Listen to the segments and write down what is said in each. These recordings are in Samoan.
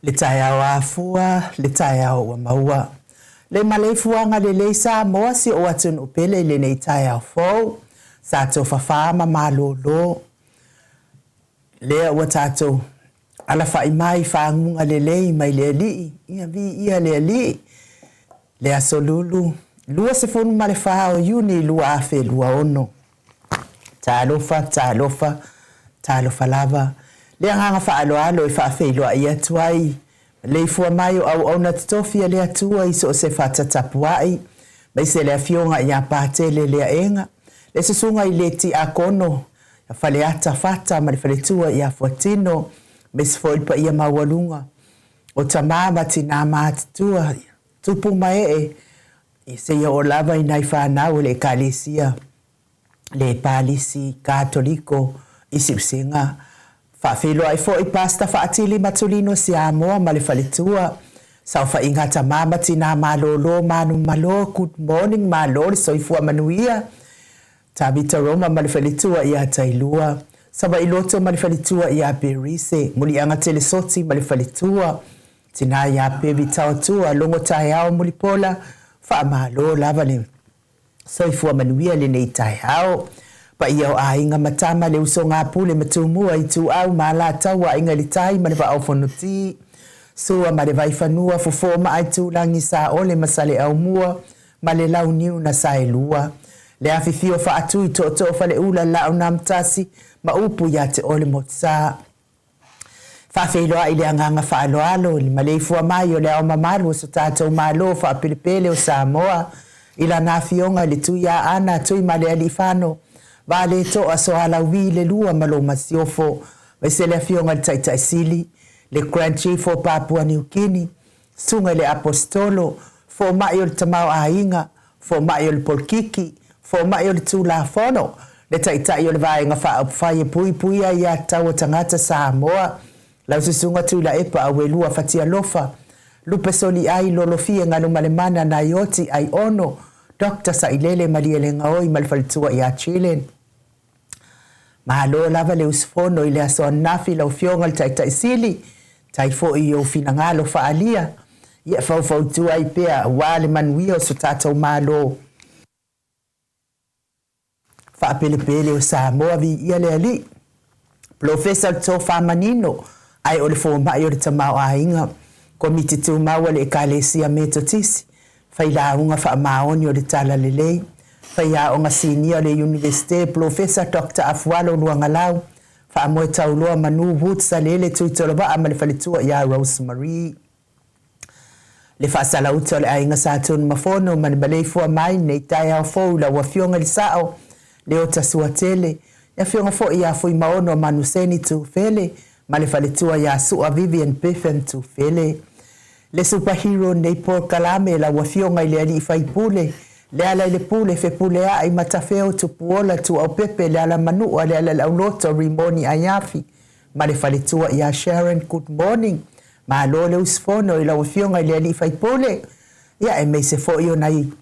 Le taeao afua, le taeao ua maua. Le maleifuaga lelei Samoa si ou atunuu pele i lenei taeao fou. Sa tofafā ma malōlō. Lea ua tatou alafaʻi mai faguga lelei mai le Alii, ia viia le Alii. Le Aso Lulu, 24 o Iuni 2026. Talofa, talofa, talofa lava. Le agaga faaaloalo e faafeiloai atu ai maleifua mai o auauna totofi a le Atua i so o se fata tapuai, aemaise le Afioga ia Patele Leaega, le Susuga i le Tiakono ia Faleata Fata ma le faletua ia Fuatino, aemaise foi le paia maualuga o tama ma tinā matutua, tupu ma ee, seia oo lava i nai fanau o le Ekalesia le Palisi Katoliko i Siusega. Faafeiloai foi Pastor Faatili Matulino Siamoa ma le faletua, saofaiga a tama ma tinā malōlō manumalo, good morning, malo le soifua manuia. Tavita Roma ma le faletua ia Tailua, Savailoto ma le faletua ia Berise, Muliaga Telesoti ma le faletua, Tina ia Pevi Taotua, Logo Taeao Mulipola, faamalo lava le soifua manuia lenei taeao. Paia o aiga ma tama, le usoga a Pule ma Tumua, Ituau ma Alataua, Aiga i le Tai ma le Vaa o Fonoti, Sua ma le Vaifanua, Fofo ma Aitulagi, Saole ma Saleaaumua ma le Launiu na Saelua, le afifio faatui tootoo Faleula, Laaunamtasi ma upu ia te oe le Motusa. Faafeiloai le agaga faaaloalo i le maleifua mai o le Ao Mamalu o so tatou Malo faapelepele o Samoa i lana Afioga i le Tuiaana Tuimalealiifano Vaaleto'a Soalauvi le Lua ma lou Masiofo, aemaise le Afioga i le Taitai Sili, le Grand Chief o Papua Niu Kini, Susuga i le Aposetolo, Fomai o le Tamaoaiga, Fomai o le Polokiki, Fomai o le Tulafono, le Taitai o le Vaega Faaupufai e Puipuia Aiatatau a Tagata Samoa, lau Susuga Tuilaepa Auelua Fatialofa, Lupe Soliai, Lolofie Galumalemana Naioti Aiono, Doctor Sailele Malielegaoi ma le faletua ia Chillen. Malo lava le usufono i le aso ananafi lau Afioga i le Taitai Sili, tai foi i ou finagalo faaalia, ia faufautua ai pea aua le manuia o so tatou Malo faapelepele o Samoa. Viia le Alii. Polofesa o le Tofa Manino, ae o le Fomai o le Tamaoaiga, Komiti Tumau a le Ekalesia Metotisi, Failauga Faamaoni o le Talalelei, Faiaoga Sinia o le Iunivesite, Polofesa Doctor Afualo Luagalau, Faamoe Tauloa Manu Woods Salele Tuitolovaa ma le faletua ia Rose Marie. Le faasalauta o le aiga Sa Tunumafono ma le maleifua mai nei taeao fou i lau Afioga i le Sao, Leota Suatele, le Afioga foi ia Fuimaono Manuseni Tufele ma le faletua ia Sua Vivian Biffen Tufele. Le Super Hero nei polokalame lau Afioga i le Alii Faipule, Lealailepule Fepuleai Matafeo Tupuola Tuaupepe Lealamanua Lealaiauloto Rimoni Aiafi ma le faletua ia Sharon Good morning. Malo le usufono i lau Afioga i le Alii Faipule, ia aemaise foi o nai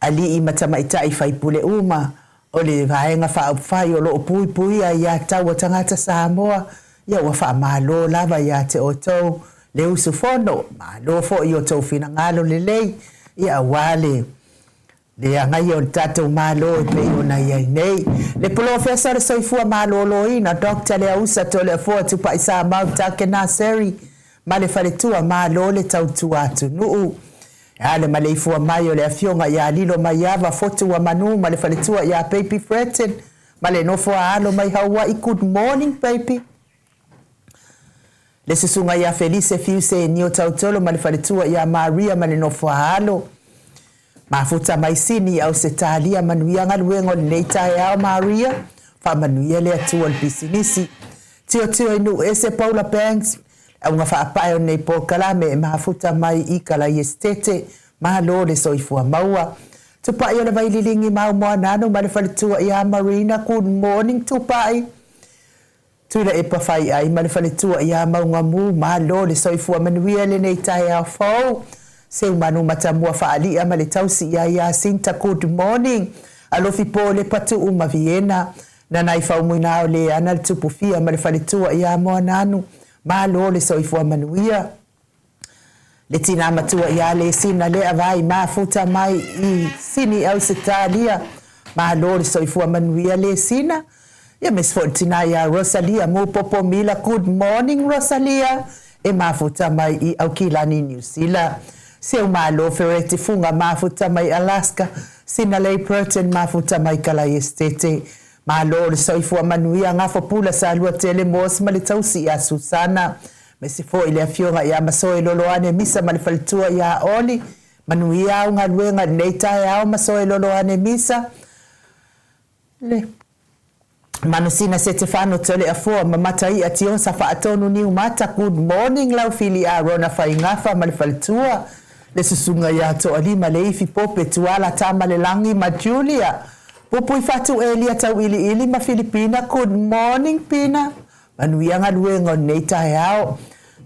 alii ma tamaitai faipule uma o le Vaega Faaupufai o lo o puipuia ia taua tagata Samoa, ia ua faamalo lava ia te outou le usufono. Malo foi i outou finagalo lelei, ia aua le Le agaia o le tatou Malo e pei ona i ai nei. Le Polofesa o le Soifua Maloloina, Doctor Leausa Toleafoa Tupaisamau Takenaseri ma le Faletua Malo le tautua atunuu. E a le maleifua mai o le Afioga ia Lilo Maiava Fotuamanu ma le Faletua ia Baby Fretton ma le nofo a alo mai Hawaii Good morning baby. Le susuga ia Felise Fiu Senio Tautolo ma le faletua ia Maria ma le nofo a alo. Mafuta mai Sini i Ausetalia manuia galuega o lenei taeao Maria, faamanuia le Atua i le pisinisi. Tilotilo i nuu ese Paula Banks, le auga faapae o lenei polokalame e mafuta mai i Kalaiesitete, malo le soifua maua. Tupai o le Vaililigi Maumoanano ma le faletua ia Marina, good morning Tupai. Tuilaepa Faiai ma le faletua ia Maugamu, malo le soifua manuia lenei taeao fou. Seumanu Matamua Faalia ma le tausi ia Yasinta Good morning Alofi po le Patuu ma Viena Nanai Faumuina o Leana le Tupufia ma le faletua ia Moananu. Malo le soifua manuia. Le tina matua ia Lesina Leavai mafuta mai i Sini Ausetalia. Malo le soifua manuia Lesina. Ia aemaise foi le tina ia Rosalia Mupopo Mila Good morning Rosalia e mafuta mai i Aukilani Niu Sila. Seumalo Fereti Fuga mafuta mai Alaska. Sinalei Burton mafuta mai Kalaiestete. Malo le soifua manuia Gafo Pula Saluatele Morse ma le tausi ia Susana. Aemaise foi le afioga ia Masoe Loloane Misa ma le faletua ia Oli. Manuia au galuega i lenei taeao Masoe Loloane Misa. Le Manusina Setefano Toleafoa ma Mataia Tiosa Faatonu Niumata Good morning Laufili Arona Faigafa ma le faletua le Susuga ia Toalima Leifi Pope Tuala Tamalelagi ma Julia Pupuifatu Elia Tauiliili ma Filipina Good morning Pina Manuia galuega o lenei taeao.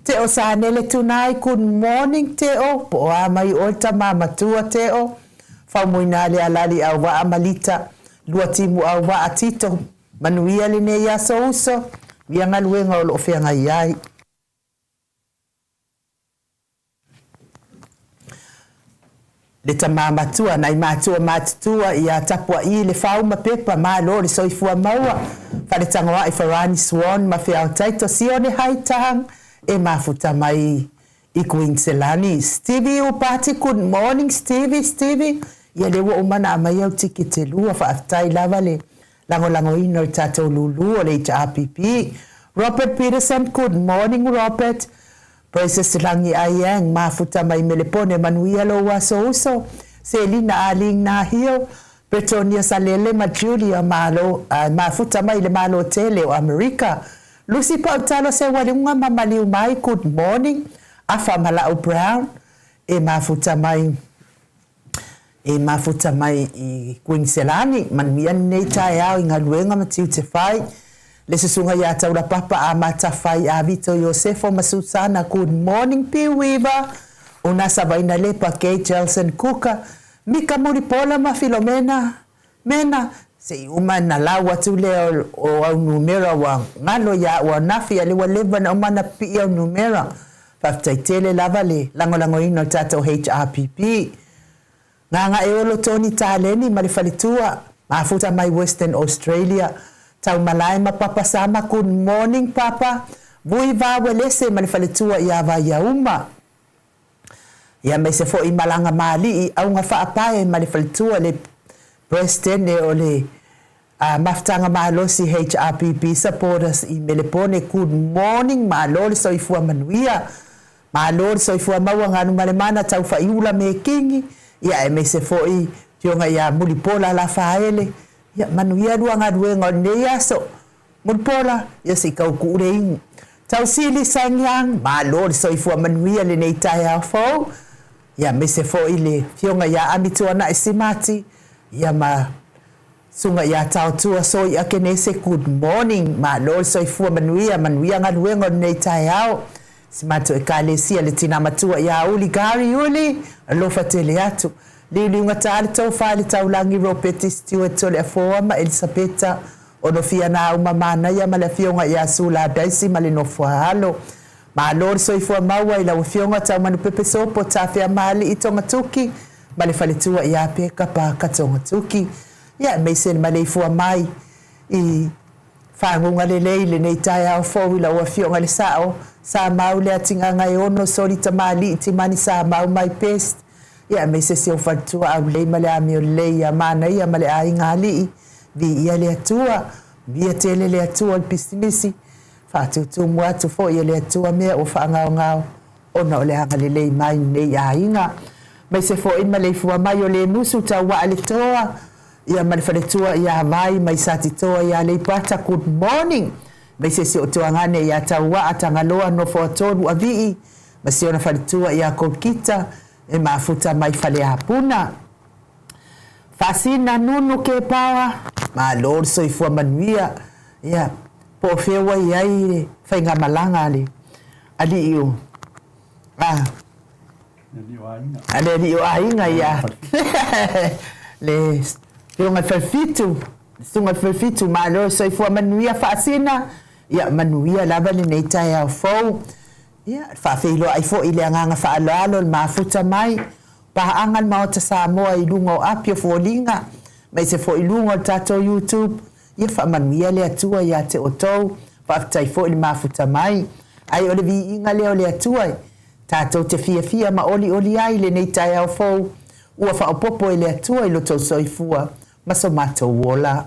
Teo Sanele Tunai Good morning Teo po o a mai oe tama matua Teo Faumuina le alali auvaa ma Lita Lua timu auvaa Tito Manuia lenei aso uso Manuia galuega o lo o feagai ai. Le tama matua, nai matua matutua ia Tapua'i le fau ma pepa, malo le soifua maua, Faletagoa'i Farani Swan ma Feaotaito Sione Haitang e mafuta mai i Kuiniselani. Stevie Upati Good morning Stevie, Stevie, ia lea ua uma ona aumai au tikete lua, faafetai lava le lagolagoina o le tatou lulu o le HRPP. Robert Peterson Good morning Robert, Precious Lagi Aiang mafuta mai Melepone manuia lou aso uso, Selina Aling Nahio, Bretonia Salele ma Julia Malo mafuta mai le Malo tele o Amerika, Lucy Pautalo Seualiuga ma Maliu mai Good morning, Afa Malau Brown e mafuta mai E mafuta mai i Kuiniselani, manuia lenei taeao i galuega ma tiute fai. Le susuga ia Taulapapa a Matafai a Vito Iosefo ma Susana Good morning P Weaver, Una Savaina Lepa Kay Jelson Kuka, Mika Mulipola ma Filomena Mena, se i uma na lau atu lea o au numera ua galo ia au anafi a le ua leva na uma na pipii au numera. Faafetai tele lava le lagolagoina o le tatou HRPP. Gagaeolo Tony Taleni ma le faletua, mafuta mai Western Australia. Taumalae ma Papa Sama Good morning Papa. Vui Va Welese ma le faletua ia Vaiauma. Ia aemaise foi Malaga Maali'i, Auga Faapae ma le faletua le Presetene o le Mafutaga Malosi HRPP Supporters i Melepone Good morning Malo le soifua manuia Malo le soifua maua Galumalemana Taufa'iula Mekingi ia aemaise foi Afioga ia Mulipola Lafaele ia manuia lua galuega o lenei aso Mulipola ia se i tauku'u le igu Tausili Sangyang Malo le soifua manuia lenei taeao fou ia aemaise foi le Afioga ia Amituana'i Simati ia ma Susuga ia Taotua Soia Kenese Good morning Malo le soifua manuia manuia galuega o lenei taeao Si matou ekalesia le tina matua ia Uli Gary Uli alofa tele atu Liuliugata le tofa i le taulagi Ropeti Stewart Toleafoa ma Elisapeta Onofia Nauma Manaia ma le afioga ia Sula Daisy ma le nofoaalo Malo le soifua maua i lau afioga Taumanupepe Sopo Tafeamaalii Togatuki ma le faletua ia Peka Paaka Togatuki ia aemaise le maleifua mai i Faguga lelei lenei taeao fou i lau afioga i le Sao, Samau Leatigagaeono Soli Tamalii Timani Samau my best ia aemaise si ou faletua Aulei ma le amio lelei ia Manaia ma le aiga Alii viia le Atua via tele le Atua o le pisinisi faatutumu atu foi e le Atua mea ua faagaogao ona o le agalelei mai lenei aiga aemaise foi maleifua mai o Lemusu Tauaa le Toa ia ma le faletua ia Vai mai Satitoa ia Aleipata good morning aemaise si ou tuagane ia Tauaa Tagaloa Nofoatolu Avii ma si ona faletua ia Kolkita e mafuta mai Faleapuna Faasina Nunu Kepaoa malo le soifua manuia ia po o fea ua i ai le faigamalaga a le alii o a A le alii o aiga ia le Afioga i le Falefitu, le Susuga i le Falefitu, malo le soifua manuia Faasina. Ia manuia lava lenei taeao fou. Ia, faafeiloai foi i le agaga faaaloalo i le mafuta mai, paaga le Maota Samoa i luga o api o foliga, aemaise foi i luga o le tatou YouTube. Ia faamanuia le Atua ia te outou. Faafetai foi le mafuta mai. Ai o le viiga lea o le Atua, tatou te fiafia ma olioli ai i lenei taeao fou, ua faaopoopo e le Atua i lo outou soifua ma so matou ola.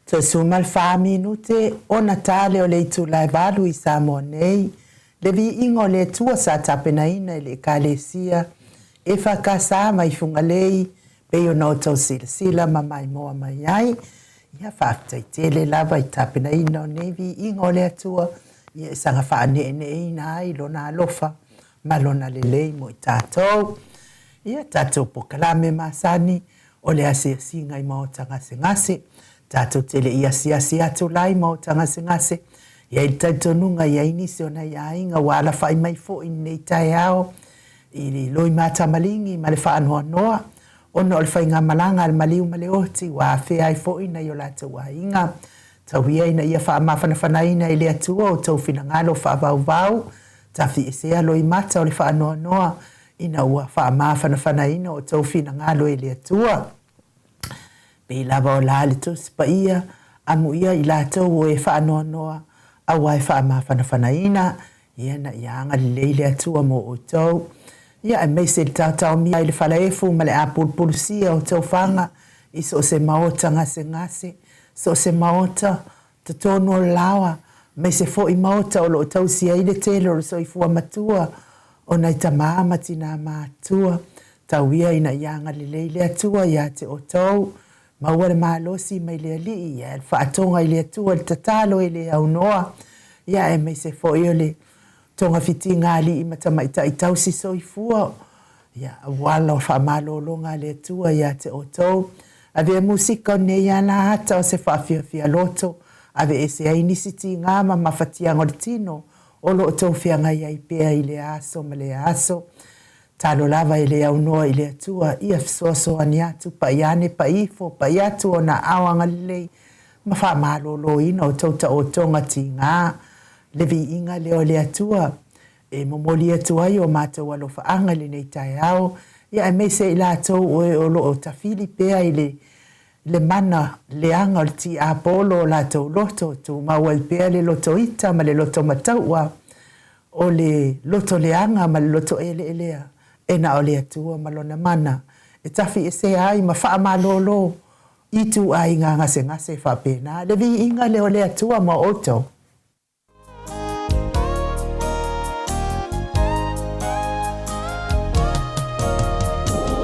Toe 14 minute ona ta lea o le itula e 8 i Samoa nei, le viiga o le Atua sa tapenaina e le Ekalesia EFKS mai Fugalei pei ona outou silasila ma maimoa mai ai. Ia, faafetai tele lava i tapenaina o nei viiga o le Atua, ia e saga faaneeneeina ai lona alofa ma lona lelei mo i tatou. Ia, tatou polokalame masani o le asiasiga i maota gasegase. Tatou te le i asiasi atu la i maota gasegase, i ai le talitonuga i ai nisi o nai aiga ua alafai mai foi i lenei taeao i le loimatamaligi ma le faanoanoa ona o le faigamalaga a le maliu ma le oti ua afea ai foi nai o latou aiga. Tau ia ina ia faamafanafanaina e le Atua outou finagalo faavauvau, tafiesea loimata o le faanoanoa ina ua faamafanafanaina outou finagalo e le Atua. Pei lava o la le Tusi Paia, amuia i latou o e faanoanoa, aua e faamafanafanaina, ia na ia agalelei le Atua mo outou. Ia aemaise le taotaomia i le falaefu ma le apulupulusia o outou faga i so o se maota gasegase, so o se maota totonu o le laoa, aemaise foi maota o lo o tausia ai le tele o le soifua matua o nai tamā ma tinā matutua. Tau ia ina ia agalelei le Atua iā te outou, maua le malosi mai le Alii, ia le faatoga i le Atua i le tatalo e le aunoa, ia aemaise foi o le togafitiga a alii ma tamaitai tausi soifua, ia auala o faamalologa a le Atua iā te outou. Avea musika o nei ala ata o se faafiafia loto, aveese ai nisi tigā ma mafatiaga o le tino o lo o tou feagai ai pea i lea aso ma lea aso. Talo lava e le aunoa i le Atua, ia fesoasoani atu, pai ane, pai ifo, pai atu ona aao agalelei ma faamaloloina o tou taotoga tigā. Le viiga lea o le Atua e momoli atu ai o matou alofaaga i lenei taeao, ia aemaise i latou o e o lo o tafili pea i le le mana leaga o le tiapolo o latou loto, tumau ai pea le loto ita ma le loto mataua, o le loto leaga ma le loto eleelea, e na o le Atua ma Lona mana e tafiesea ai ma faamalolo ituaiga gasegase faapena. Le viiga lea o le Atua ma outou.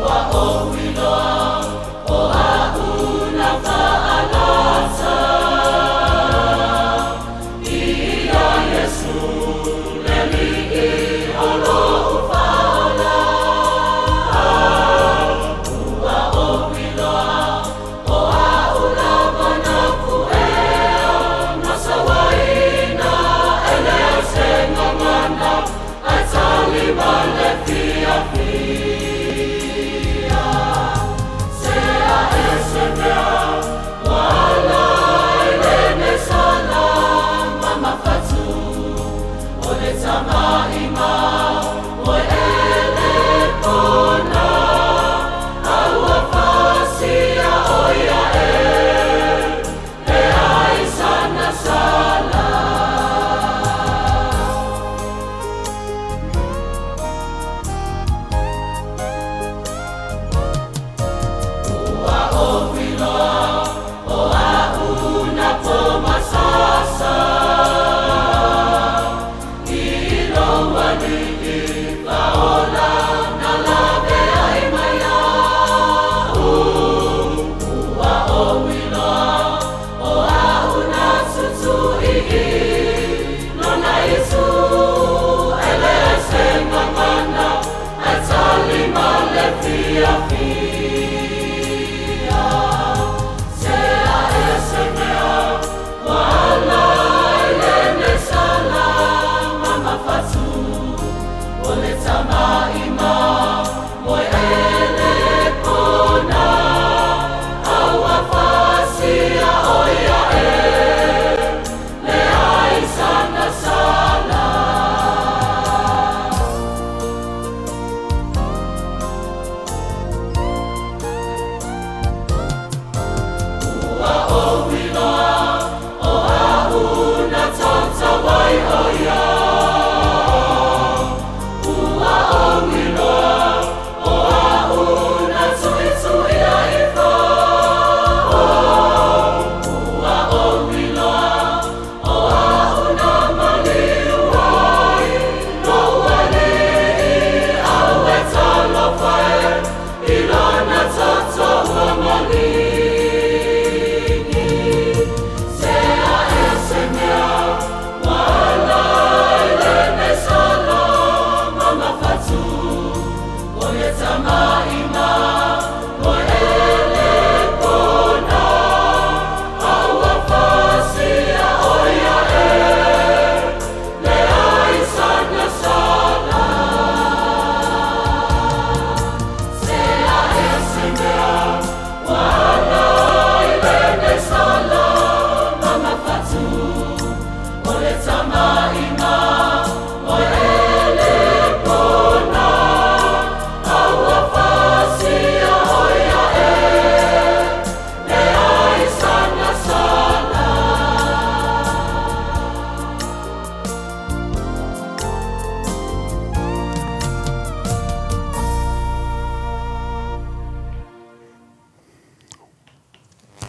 Ua ou iloa o aʻu na faalasa Ia Iesu le Alii o loʻu faaola. Ua ou iloa o aʻu lava na kuʻea ma sauai.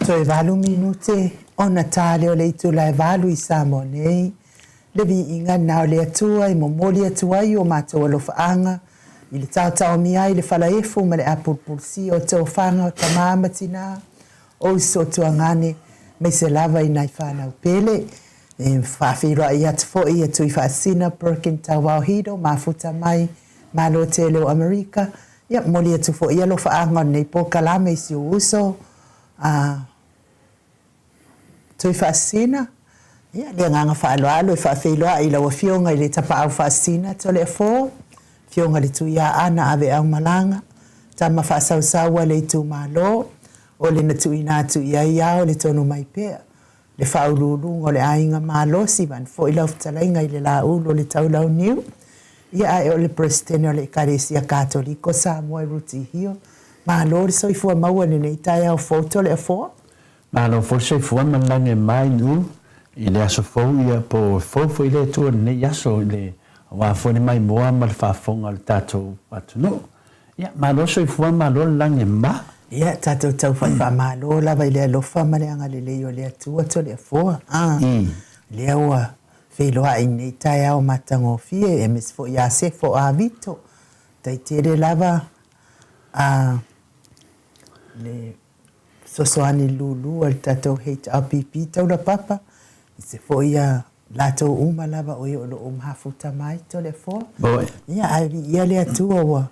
Toe valu minute ona ta lea o le itula e valu i Samoa nei, le viiga lena o le Atua e momoli atu ai o matou alofaaga i le taotaomia ai le falaefu ma le apulupulusia o tofaga o tama ma tina, o uso tuagane, aemaise lava i nai fanau pele. E faafeiloai atu foi ia Tuifaasisina Perkin Tauao Hido mafuta mai Malo tele o Amerika. Ia, momoli atu foi ia alofaaga o lenei polokalame i si ou uso a Tuifaasisina. Ia, le agaga faaaloalo e faafeiloai i lau Afioga i le Tapaau Faasisina Toleafoa, Afioga i le Tuiaana Aveaumalaga, tama faasausau a le itumalo, o le na tuuina atu i ai ao le tonu mai pea, le faauluuluga o le aiga malosi, vaeane foi lau fetalaiga i le Laulu o le Taulauniu, ia ae o le Peresetene o le Ekalesia Katoliko Samoa i Ruti Hio. Malo le soifua maua i lenei taeao fou Toleafoa. Malo foi le soifua ma le lagi e mama i Nu'u i le aso fou ia po o fou foi le Atua i lenei aso i le aua foi le maimoa ma le faafofoga a le tatou atunuu. Ia, malo le soifua malo le lagi e mama. Ia, tatou taufai faamalo lava i le alofa ma le agalelei o le Atua Toleafoa, a, lea ua feiloai i lenei taeao matagofie, aemaise foi ia Sefo a Vito, tai tele lava a le fesoasoani lulu a le tatou HRPP Taulapapa, aemaise foi ia latou uma lava o e o lo o mafuta mai Toleafoa. Oi. Ia, ae viia le Atua ua.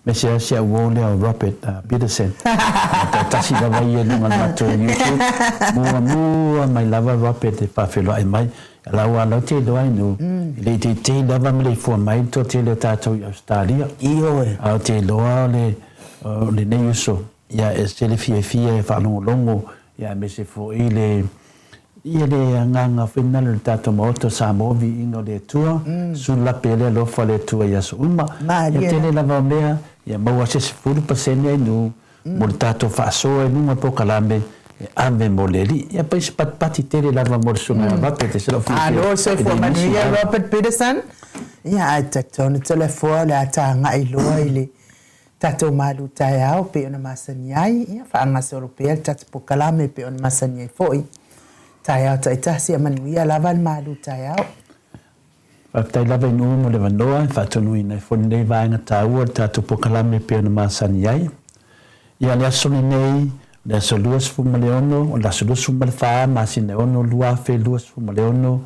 Aemaise lava si au uo lea o Robert Peterson. Tasi lava ia i luga o le matou YouTube. Muamua mai lava Robert e faafeiloai mai. La ua lau te iloa inu, i le itiiti lava ma le ifua mai le toatele o tatou i Ausetalia. Ioe. A o te iloa o le, o lenei uso, ia e ese le fiafia e faalogologo, ia aemaise foi le, ia le agaga foi lena o le tatou Maota o Samoa, viiga o le Atua, sulape ai le alofa o le Atua i aso uma. Malie. Ia tele lava o mea, ia maua se 10% ai nu, mo le tatou faasoa i luga o le polokalame e ave mo le Alii. Ia pei se patipati tele lava mo le Susuga ia Robert e se lou fiafia Malo e soifua le nisi manuia lava. Robert Peterson. Ia ae talitonu Toleafoa o le a tagai loa i le tatou malu taeao pei ona masani ai. Ia faagasolo pea le tatou polokalame pei ona masani ai foi. Taeao taitasi ia manuia lava le malu taeao. Faafetai lava i Nu'u mo le avanoa e faatonuina ai foi lenei vaega taua o le tatou polokalame e pei ona masani ai. Ia, le aso lenei, o le aso 26, o le aso 24 masina e 6 2026,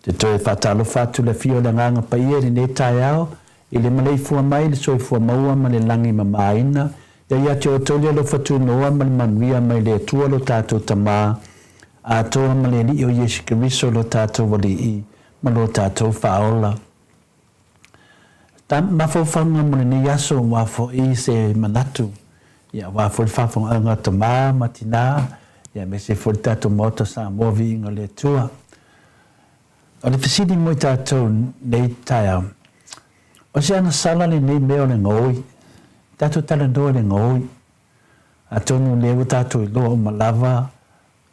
te toe faatalofa atu le afio o le Agaga Paia i lenei taeao i le maleifua mai le soifua maua ma le lagi mamaina. Ia ia te outou le alofa tunoa ma le manuia mai le Atua lo tatou Tama atoa ma le Alii o Iesu Keriso lo tatou Alii ma lo tatou Faaola. Ta mafaufauga mo lenei aso aua foi se manatu, ia aua foi le faafogaaga a tama ma tina, ia aemaise foi le tatou Maota Samoa Viiga o le Atua. O le fesili mo i tatou nei taeao, o se agasala lenei mea o le gaoi? Tatou talanoa i le gaoi, atonu o lea ua tatou iloa uma lava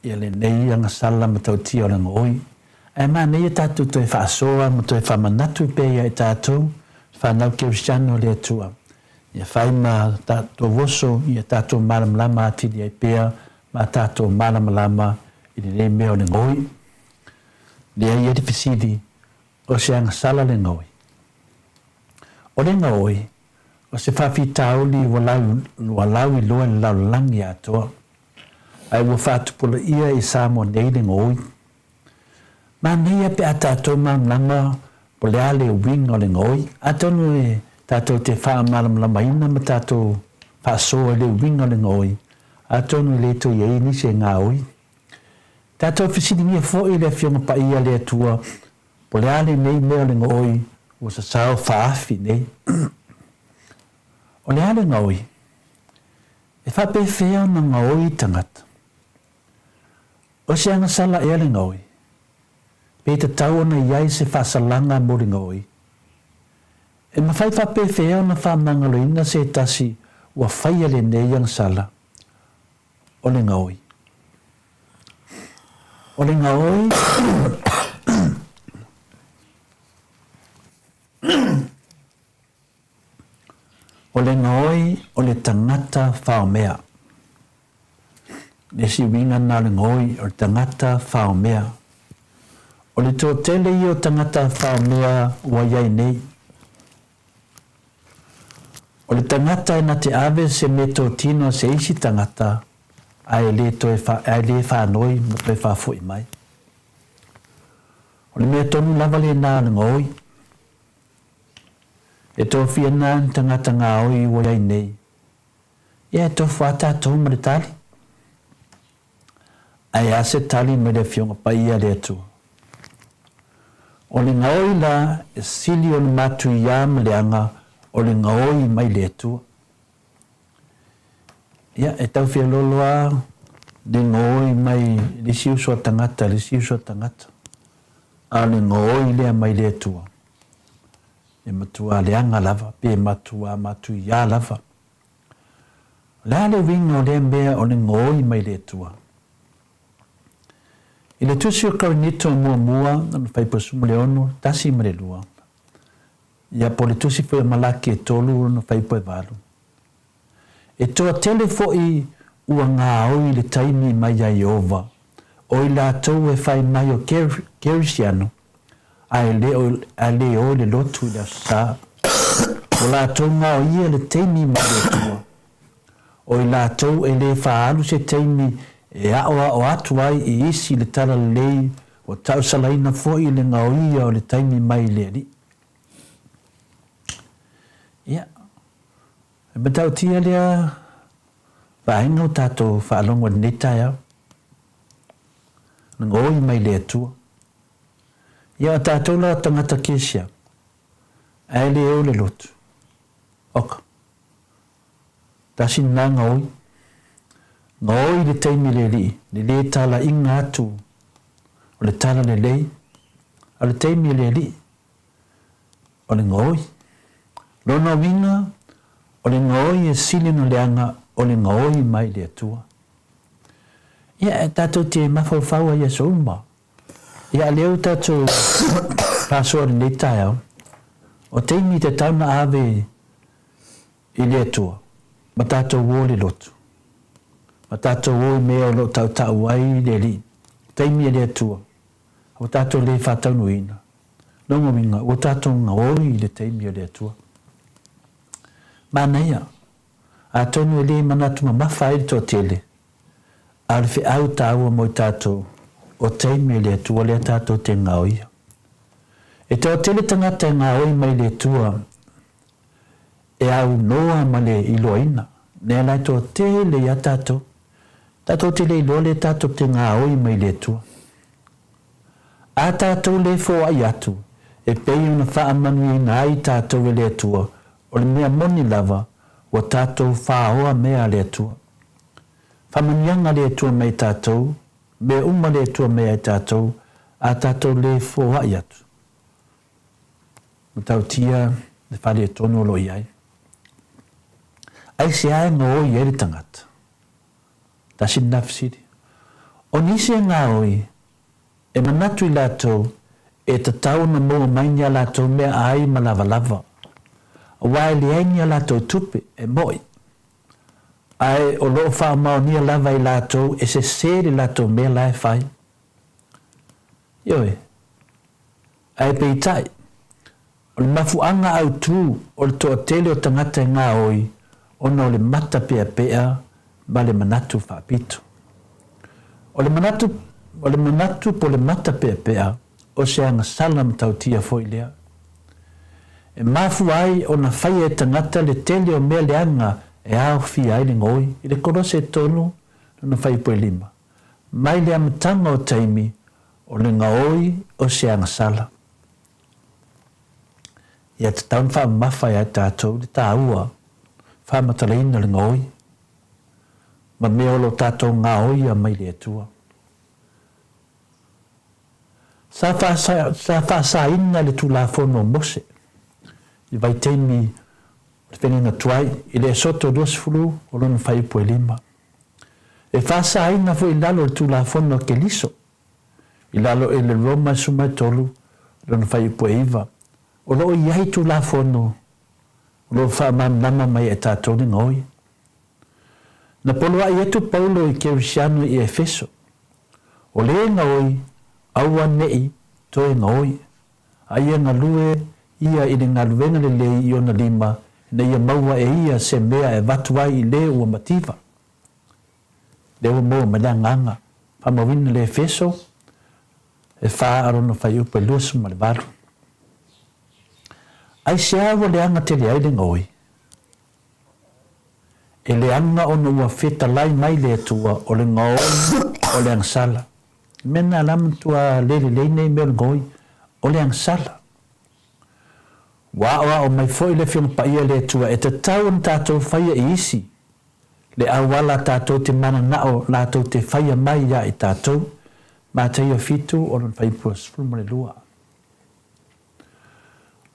ia lenei agasala matautia o le gaoi. Ae manaia tatou toe faasoa ma toe faamanatu pea ia i tatou, fanau kerisiano a le Atua, ia fai ma tatou oso ia tatou malamalama atili ai pea ma tatou malamalama i lenei mea o le gaoi. Lea e i ai le fesili, o se agasala le gaoi? O le gaoi, o se faafitauli ua lau, lauiloa i le lalolagi atoa, ae ua faatupulaia i Samoa nei le gaoi. Manaia pe a tatou malamalama po o le a le uiga o le gaoi, atonu e tatou te faamalamalamaina ma tatou faasoa i le uiga o le gaoi, atonu e le toe i ai nisi e gaoi. Tatou fesiligia foi le Afioga Paia a le Atua po o le a lenei mea o le gaoi ua sasao faaafi nei. O le a le gaoi? E faapefea ona gaoi tagata? O se agasala ea le gaoi? Pe tatau ona i ai se faasalaga mo le gaoi? E mafai faapefea ona faamagaloina se tasi ua faia lenei agasala? O le gaoi. O le gaoi O le gaoi o le tagata faomea. Le isi uiga lena o le gaoi o le tagata faomea. O le toatele ia o tagata faomea ua i ai nei. O le tagata e na te ave se meatotino a se isi tagata ae le toe ae le faanoi ma toe faafoi mai. O le mea tonu lava lena o le gaoi. E tofia na ni tagata gaoi ua i ai nei. Ia e tofu lava tatou ma le tali. Ae a se tali mai le Afioga Paia a le Atua? O le gaoi la e sili ona matuia ma leaga o le gaoi mai le Atua. Ia, e tau feoloolo lava le gaoi mai le isi uso a tagata i le isi uso a tagata, a o le gaoi lea mai le Atua, e matua leaga lava pe matua matuia lava. O le a le uiga o lea mea o le gaoi mai le Atua? I le Tusi o Korinito muamua, lona faipuasuma le ono, tasi ma le lua, ia po o le Tusi foi o Malaki e tolu, lona faipuevalu. E toatele foi ua gaoi le taimi mai ia Ieova, o i latou e fai mai o Kerisiano, ae le o, ae le o i le lotu i le Aso Sa. Ua latou gaoia le taimi mai le Atua. O i latou e le faaalu se taimi e aʻoaʻo atu ai i isi le talalelei ua tausalaina foi le gaoia o le taimi mai le Alii. Ia, e matautia lea vaega o tatou faalogo i lenei taeao. Le gaoi mai le Atua. Ia, o tatou la o tagata kerisiano, ae le o le lotu. Oka. Tasi lena gaoi. Gaoi le taimi le alii, le le talaiga atu o le tala lelei, a o le taimi le alii, o le gaoi. Lona uiga, o le gaoi e sili ona leaga o le gaoi mai le Atua. Ia, e tatou te mafaufau ai i aso uma. Ia, lea ua tatou faasoa i lenei taeao, o taimi e tatau ona ave i le Atua, ma tatou o i le lotu, ma tatou o i mea o lo o tautau ai le Alii, taimi a le Atua, ua tatou le faataunuuina. Lona uiga, ua tatou gaoi i le taimi o le Atua. Manaia, atonu e le manatu mamafa ai le toatele, a o le feau taua mo i tatou, o taimi o le Atua lea tatou te gaoia. E toatele tagata e gaoi mai le Atua e aunoa ma le iloaina, mea la e toatele ia tatou. Tatou te le iloa lea tatou te gaoi mai le Atua. A tatou le foai atu, e pei ona faamanuiaina ai tatou e le Atua, o le mea moni lava, ua tatou faoa mea a le Atua. Faamanuiaga a le Atua mai tatou, mea uma le Atua mea e tatou, a tatou le foai atu. Matautia le faaletonu o lo o i ai. Aisea e gaoi ai le tagata? Tasi lena fesili. O nisi e gaoi, e manatu i latou e tatau ona maua mai ni a latou mea ai ma lavalava, aua e leai ni a latou tupe e mo'i, ae o lo o faamaonia lava e latou e sese le latou mea la e fai. Ioe. Ae peitai, o le mafuaaga autu o le toatele o tagata e gaoi ona o le mata peapea ma le manatu faapito. O le manatu, o le manatu po o le mata peapea o se agasala matautia foi lea. E mafua ai ona faia e tagata le tele o mea leaga e aofia ai le gaoi i le Kolose 3 lona fuaiupu e 5. Mai le amataga o taimi o le gaoi o se agasala. Ia tatau ona faamamafa ia tatou le taua faamatalaina le gaoi ma mea o lo tatou gaoia mai le Atua. Sa faasaina le Tulafono o Mose i vaitaimi o le feagaiga tuai i le Esoto 20 o lona fuaiupu e 5. E faasaina foi i lalo o le Tulafono a Keliso i lalo i le Roma 13 lona fuaiupu e 9. O lo o i ai Tulafono o lo o faamalamalama mai e tatou le gaoi. Na poloaʻi atu Paulo i Kerisiano i Efeso, O le gaoi, auaneʻi toe gaoi, a ia galue ia i le galuega lelei i ona lima ina ia maua e ia se mea e avatu ai i le ua mativa. Lea ua maua mai le agaga faamauina le Efeso e fa a lona fuaiupu e 28. Aisea ua leaga tele ai le gaoi? E leaga ona ua fetalai mai le Atua o le gaoi o le agasala. Le mea lena la matua le lelei nei mea o le gaoi, o le agasala. Ua aoao mai foi le Afioga Paia e le Atua e tatau ona tatou faia i isi le auala tatou te mananao latou te faia mai ia i tatou. Mataio 7 o lona fuaiupu 12.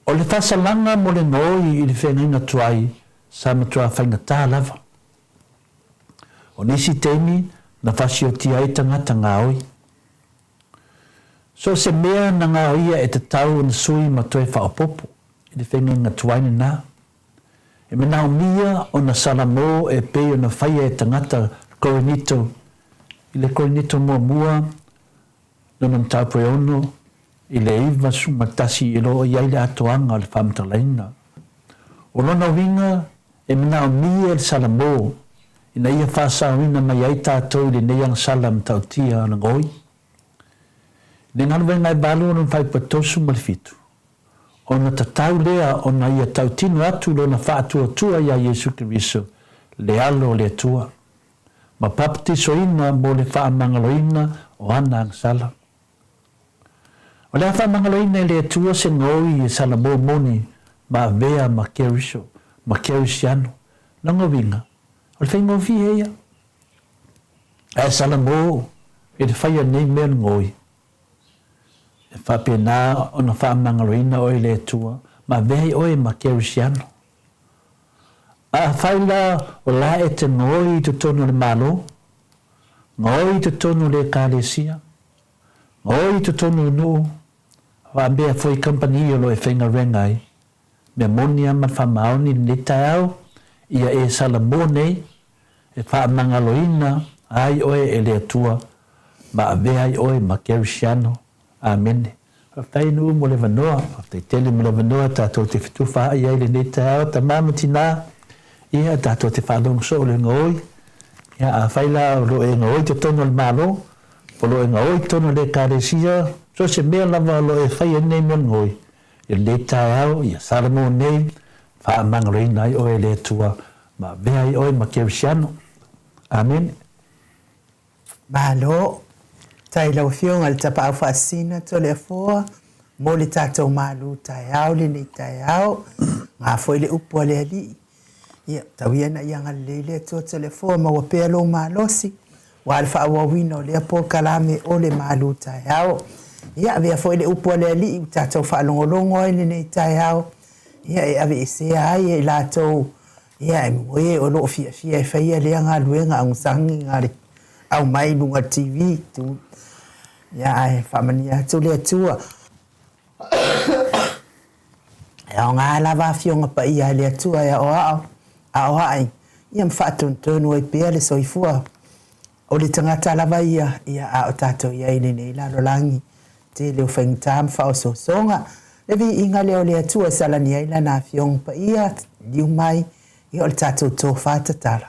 O le faasalaga mo le gaoi i le feagaiga tuai sa matua faigata lava. O nisi taimi na fasiotia ai tagata gaoi. So o se mea na gaoia e tatau ona sui ma toe faaopoopo i le feagaiga tuai lena. E manaomia ona salamo e pei ona faia e tagata Korinito i le Korinito muamua lona mataupu e 6 i le 91 e lo o i ai le atoaga o le faamatalaina. O lona uiga e manaomia e le Salamo ina ia faasaoina mai ai tatou i lenei agasala matautia o le gaoi. I le galuega e 8 o lona faaiupa 37, ona tatau lea ona ia tautino atu lona faatuatua iā Iesu Keriso, le Alo o le Atua, ma papatisoina mo le faamagaloina o ana agasala. O le a faamagaloina e le Atua se gaoi e Salamo moni ma avea ma Keriso, ma Kerisiano. Lona uiga, o le faigofie ia. Ae Salamo i le faia nei mea le gaoi, e faapena ona faamagaloina oe e le Atua ma avea ai oe ma Kerisiano. Afai la o la e te gaoi i totonu o le Malo, gaoi i totonu o le Ekalesia, gaoi i totonu o nuu, faapea foi kamupani o lo o e faigaluega ai, mea moni lava ma le faamaoni i lenei taeao, ia e Salamo nei, e faamagaloina ai oe e le Atua ma avea ai oe ma Kerisiano. Amene. Faafetai nuu mo le avanoa. Faafetai tele mo le avanoa tatou te fetufaai ai lenei taeao tama ma tina. Ia tatou te faalogo soo le gaoi. Ia afai la o lo o e gaoi totonu o le Malo, o lo o e gaoi totonu o le Ekalesia, so o se mea lava o lo o e faia ai lenei mea o le gaoi, i lenei taeao, ia Salamo nei, faamagaloina ai oe e le Atua ma avea ai oe ma Kerisiano. Amene. Malo. Faafetai i lau Afioga i le Tapaau Faasisina Toleafoa mo le tatou malu taeao lenei taeao. Nga foi le upu a le Alii. Ia, tau ia ina ia agalelei le Atua Toleafoa, maua pea lou malosi aua le faaauauina o lea polokalame o le malu taeao. Ia, avea foi le upu a le Alii ua tatou faalogologo ai lenei taeao, ia e aveesea ai e i latou Ia, e o lo o fiafia e faia lea galuega augusagi na le aumai i luga o le TV. Ia, ae faamanuia atu le Atua. E aoga lava Afioga Paia a le Atua e aoao, aoai, ia ma faatonutonu ai pea le soifua O le tagata lava ia, ia a o tatou i ai i lenei lalolagi tele o faigata ma faaosoosoga, le viiga lea o le Atua e salani ai Lana Afioga Paia, liliu mai, ia o le tatou tofa tatala.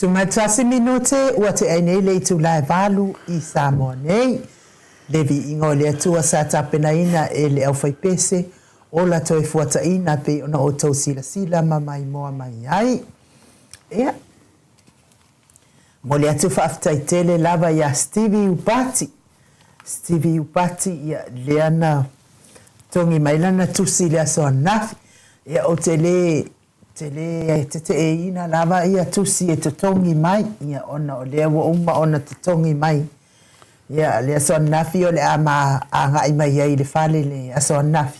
11 minute ua tea nei le itula e 8 i Samoa nei. Le viiga o le Atua sa tapenaina e le aufaipese ola toefuataiga pei ona outou silasila ma maimoa mai ai. Ia, momoli atu faafetai tele lava ia Stevie Upati. Stevie Upati, ia, lea na togi mai lana tusi i le aso ananafi. Ia, ou te le te le teteeina lava ia tusi e totogi mai, ia, ona o lea ua uma ona totogi mai. Ia, le aso ananafi o le a ma agai mai ai i le fale le aso ananafi.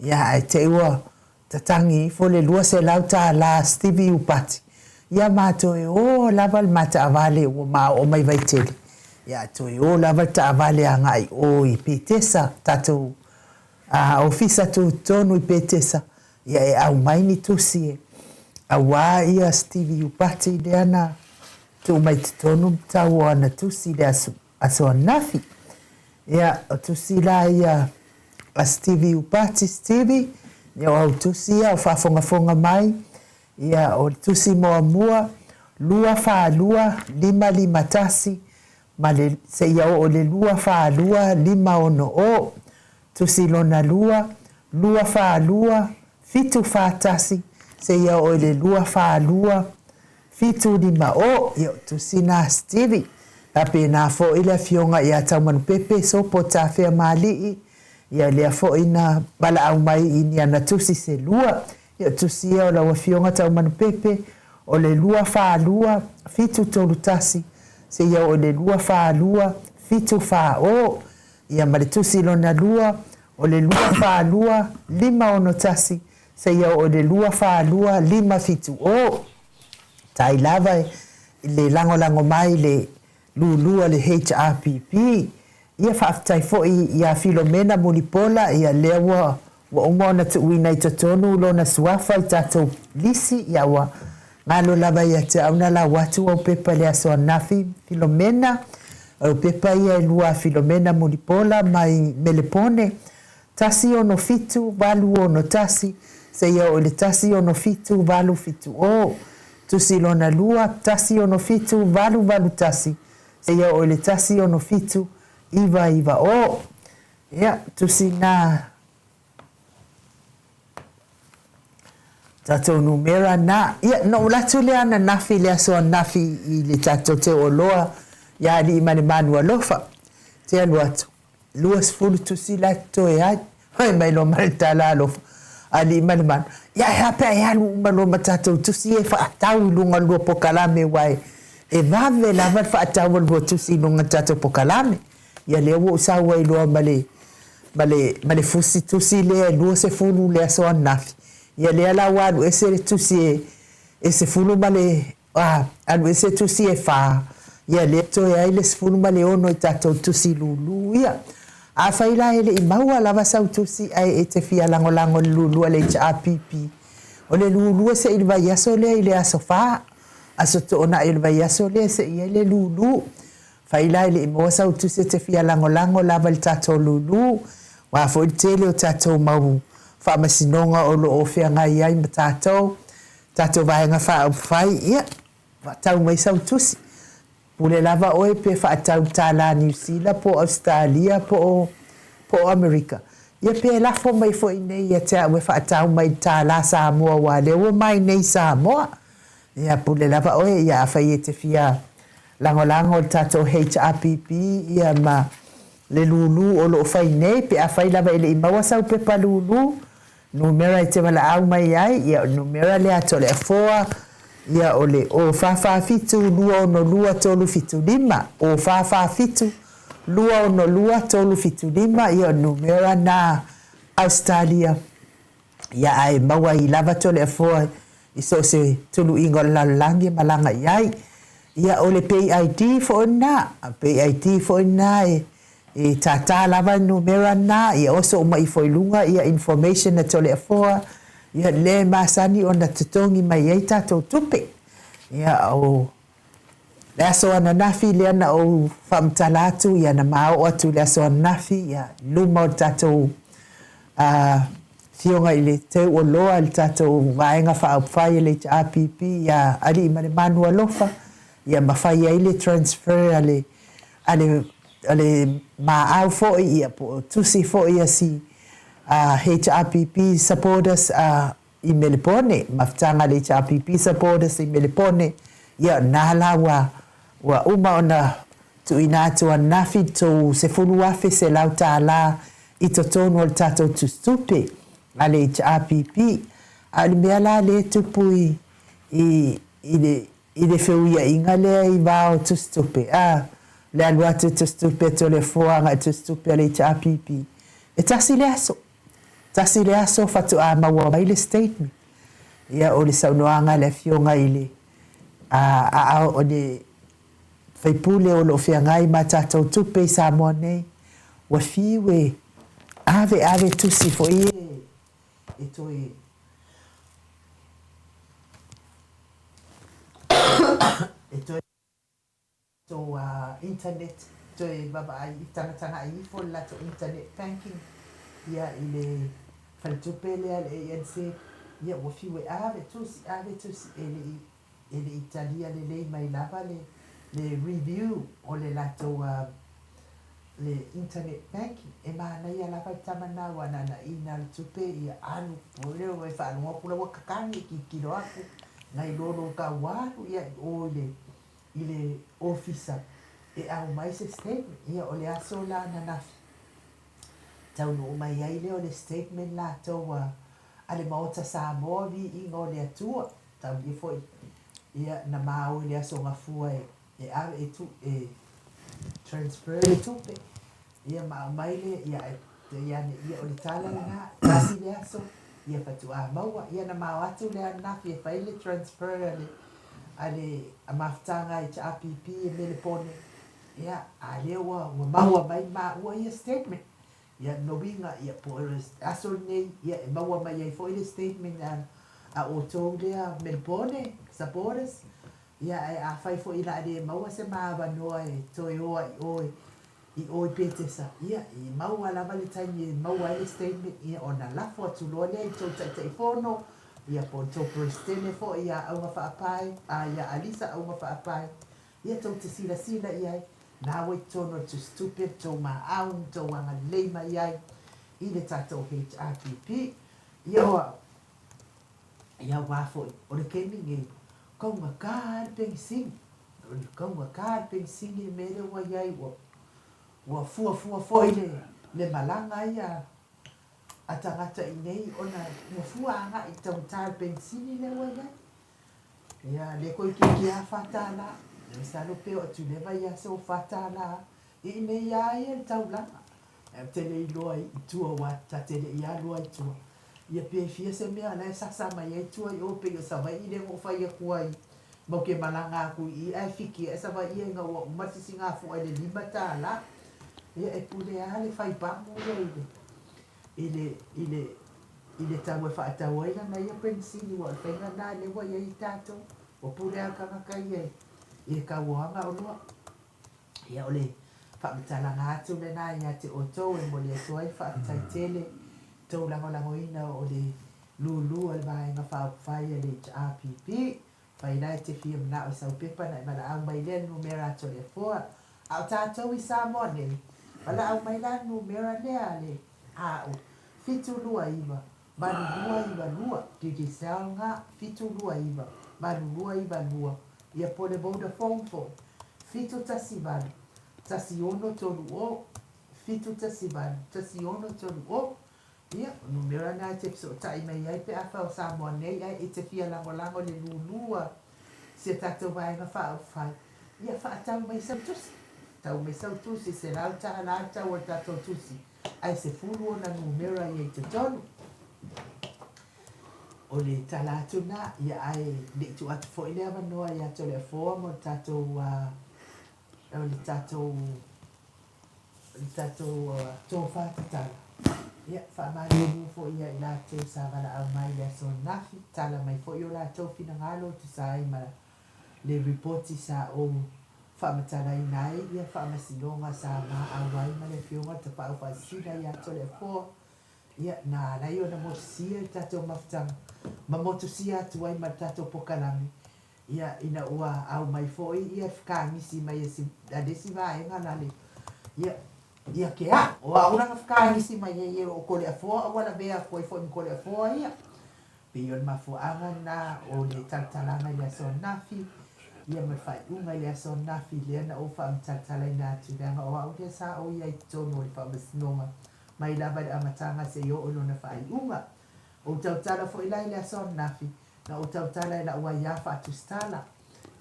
Ia, ae te i ua tatagi ifo le $200 a Stevie Upati, ia ma toe o lava le ma taavale ua ma oo mai Vaitele. Ia, toe o lava le taavale agai o i Petesa, tatou ofisa tutotonu i Petesa, Ia e aumai ni tusi e auā ia Stevie Upati lea na tuu mai totonu ma tau o ana tusi i le aso, aso ananafi. Ia, o tusi la ia a Stevie Upati, Stevie, ia o au tusi ia o faafogafoga mai, ia o le tusi muamua, 2 4 2 5 5 1 ma le, seia oo i le 2 4 2 5 6 o. Tusi lona lua, 2 4 2, 7 4 1, seia oo i le 2 4 2, 7 5 o. Ia o tusi na Stevie. Faapena foi le afioga ia Taumanupepe Sopo Tafeamalii, ia lea foi na valaau mai i ni ana tusi se lua. Ia o tusi ia o lau afioga Taumanupepe, o le 2 4 2, 7 3 1, seia oo i le 2 4 2, 7 4 o. Ia ma le tusi lona lua, o le 2 4 2, 5 6 1, seia oo i le 2 4 2, 5 7 o. Tai lava i le lagolago mai le lulu a le HRPP. Ia faafetai foi ia Filomena Mulipola, ia lea ua Ua uma ona tuuina i totonu lona suafa i tatou lisi, ia ua galo lava ia te au na lau atu au pepa i le aso ananafi, Filomena, o pepa ia e lua a Filomena Mulipola mai Melepone, 1 6 7 8 6 1, seia oo i le 1 6 7 8 7 0, tusi lona lua, 1 6 7 8 8 1, seia oo i le 1 6 7 9 9 0. Ia, tusi na tatou numera na. Ia, na ou alu atu lea ananafi i le aso ananafi i le tatou teuoloa ia Alii ma le Manu Alofa. Te alu atu, 20 tusi la e totoe ai. Fai mai loa ma le tala alofa, Alii ma le Manu, ia e a pe a e alu uma loa ma tatou tusi ia e faatau i luga o le lua pokalame aua e vave lava le faatau o le lua tusi i luga o le tatou pokalame. Ia lea ua ou sau ai loa ma le, ma le, ma le fusi tusi lea e 20 le aso ananafi. Ia lea la ua alu ese le tusi e, e sefulu ma le, a, alu ese tusi e fa, ia lea toe ai le 16 i tatou tusi lulu ia. Afai la e le i maua lava sau tusi ae e te fia lagolago i le lulu a le HRPP, o le lulu e se i le vaiaso lea i le aso fa, aso toonai o le vaiaso lea se i ai le lulu. Fai la e le i maua sau tusi e te fia lagolago lava i le tatou lulu, aua foi le tele o tatou mau faamasinoga o lo o feagai ai ma tatou, tatou vaega faaupufai, ia, faatau mai sau tusi. Pule lava oe pe faatau i le tālā Niu Sila po o Ausetalia po o, po o Amerika. Ia pe lafo mai foi nei ia te au e faatau mai i le tālā Samoa aua lea ua mai nei i Samoa. Ia pule lava oe, ia afai e te fia lagolago le tatou HRPP ia ma le lulu o lo o fai nei, pe afai lava e le i maua sau pepa lulu, numera e te valaau mai ai, ia o le numera lea a Toleafoa, ia o le 0 4 4 7 2 6 2 3 7 5, 0 4 4 7 2 6 2 3 7 5, ia o le numera na Ausetalia. Ia ae maua ai lava Toleafoa i so o se tuluiga o le lalolagi e malaga i ai. Ia o le Pay ID foi lena, Pay ID foi lena e e tātā lava le numera lena, ia oso uma ifo i luga ia information a Toleafoa, ia lea e masani ona totogi mai ai tatou tupe. Ia o le aso ananafi lea na ou faamatala atu, ia na ma oo atu i le aso ananafi, ia luma o le tatou afioga i le Teuoloa i le tatou Vaega Faaupufai a le HRPP ia Alii ma le Manu Alofa. Ia ma fai ai le transfer a le a le a le maau foi ia po o tusi foi a si a HRPP supporters a i Melepone, mafutaga a le HRPP supporters i Melepone, ia na la ua ua uma ona tuuina atu ananafi le tou $10,100 i totonu o le tatou tusitupe a le HRPP. A o le mea la lea e tupu i i i le i le feuiaiga lea i va o tusitupe, a, le alu atu e tusitupe a Toleafoa agai tusitupe a le HRPP, e tasi le aso. Tasi le aso faatoa maua mai le statement. Ia, o le saunoaga a le Afioga i le a, o le sui usufono o lo o feagai ma tatou tupe i Samoa nei, ua fiu e ave ave tusi foi e, e toe e toe tou internet toe vaavaai i tagatagai ifo le latou internet banking ia i le faletupe lea le ANZ ia ua fiu e ave tusi ave tusi e le i e le i talia lelei mai lava le le review o le latou le internet banking. E manaia lava le tama lena ua ananaina le tupe ia alu foi lea ua e faalogo atu la ua kakagi e tilotilo aku nai lo lou tau alu ia i o i le i le ofisa e aumai se statement. Ia o le aso la ananafi taunuu mai ai lea o le statement latou a a le Maota Samoa viiga o le Atua taulia foi ia na ma o i le aso Gafua e e ave e tu e transfer le tupe ia ma aumai lea ia ae te i ane ia o le tala lena tasi le aso ia faatoa maua ia na ma o atu le ananafi e fai le transfer a le a le a mafutaga i HRPP e Melepone ia a lea ua ua maua mai maua ia statement ia no uiga ia po o le aso lenei ia e maua mai ai foi le statement a a outou lea Melepone supporters Ia, ae afai foi o le a le maua se ma avanoa e toe o ai i o i o i Petesa, ia, e maua lava le taimi e maua ai le statement, ia, ona lafo atu loa lea i tou Taitaifono, ia, po o le tou Peresetene foi ia Auga Faapae, a, ia Alisa Auga Faapae, ia, tou te silasila i ai, na ua i totonu o le tusitupe le tou maau ma tou agalelei mai ai i le tatou HRPP. Ia, o au, Ia aua foi, o le taimi nei, kaugata lava le penisini. O le kaugata le penisini i le mea lea ua i ai, ua, ua fuafua foi le, le malaga ia a tagata i inei ona ua fua agai i le taugata o le penisini lea ua i ai. Ia, lea toeitiiti lava $4. Masalo pe oo atu i lea vaiaso ua $4. I inei lava ia le taulaga. Ae ou te le iloa i tua aua ta te le i alu lava i tua. Ia pe fia se mea la e sasa mai ai tua i o pei o Savaii lea na ou fai atu ai matou te malaga atu i i ae fiki ae Savaii ina ua uma le sisigafua i le $5. Ia e pule lava le fai pamu ia i le i le i le i le tau e faatau ai lana ia penisini aua o le faiga lena lea ua i ai tatou. Ua pule lava le tagata ia i le tauoaga oloa. Ia o le faamatalaga atu lena ia te outou e momoli atu ai le faafetai tele i tou lagolagoina o le lulu a le Vaega Faaupufai a le HRPP. Afai la e te fia manao i sau pepa ona e valaau mai lea i le numera a Toleafoa. A o tatou i Samoa nei, valaau mai la le numera lea a le AU, 729 8292, Digicel ga, 729 8292, ia po o le Vodafone foi, 718 1630, 718 1630. Ia, o numera na e te fesootai mai ai pe afai o Samoa nei ae e te fia lagolago i le lulu a si a tatou Vaega Faaupufai, ia faatau mai sau tusi. Tau mai sau tusi, $100 le tau o le tatou tusi, ae 10 ona numera ia i totonu. O le tala atu lena, ia ae le i tuu atu foi le avanoa ia Toleafoa mo le tatou, o le tatou, le tatou tofa tatala. Ia, faamalulu foi ia i latou sa valaau mai i le aso ananafi, tala mai foi o latou finagalo e tusa ai ma le ripoti sa ou faamatalaina ai ia faamasinoga sa maau ai ma le Afioga i le Tapaau Faasisina ia Toleafoa. Ia, na ala ai ona motusia i le tatou mafutaga, ma motusia atu ai ma le tatou pokalame. Ia, ina ua aumai foi ia fekagisi mai e si, a le isi vaega la le, ia, ia ke a'u, o a'u la na fekagisi mai ai e loo Toleafoa a ua lavea atu ai foi ma Toleafoa ia. Pei o le mafuaaga lena o le talatalaga i le aso ananafi, ia ma le faaiuga i le aso ananafi lea na ou faamatalatalaina atu, leaga o a'u lea sa ou i ai i totonu o le faamasinoga mai lava i le amataga seia oo i lona faaiuga. Ou tautala foi la i le aso ananafi, Na ou tautala i la'u aiā faatusitala.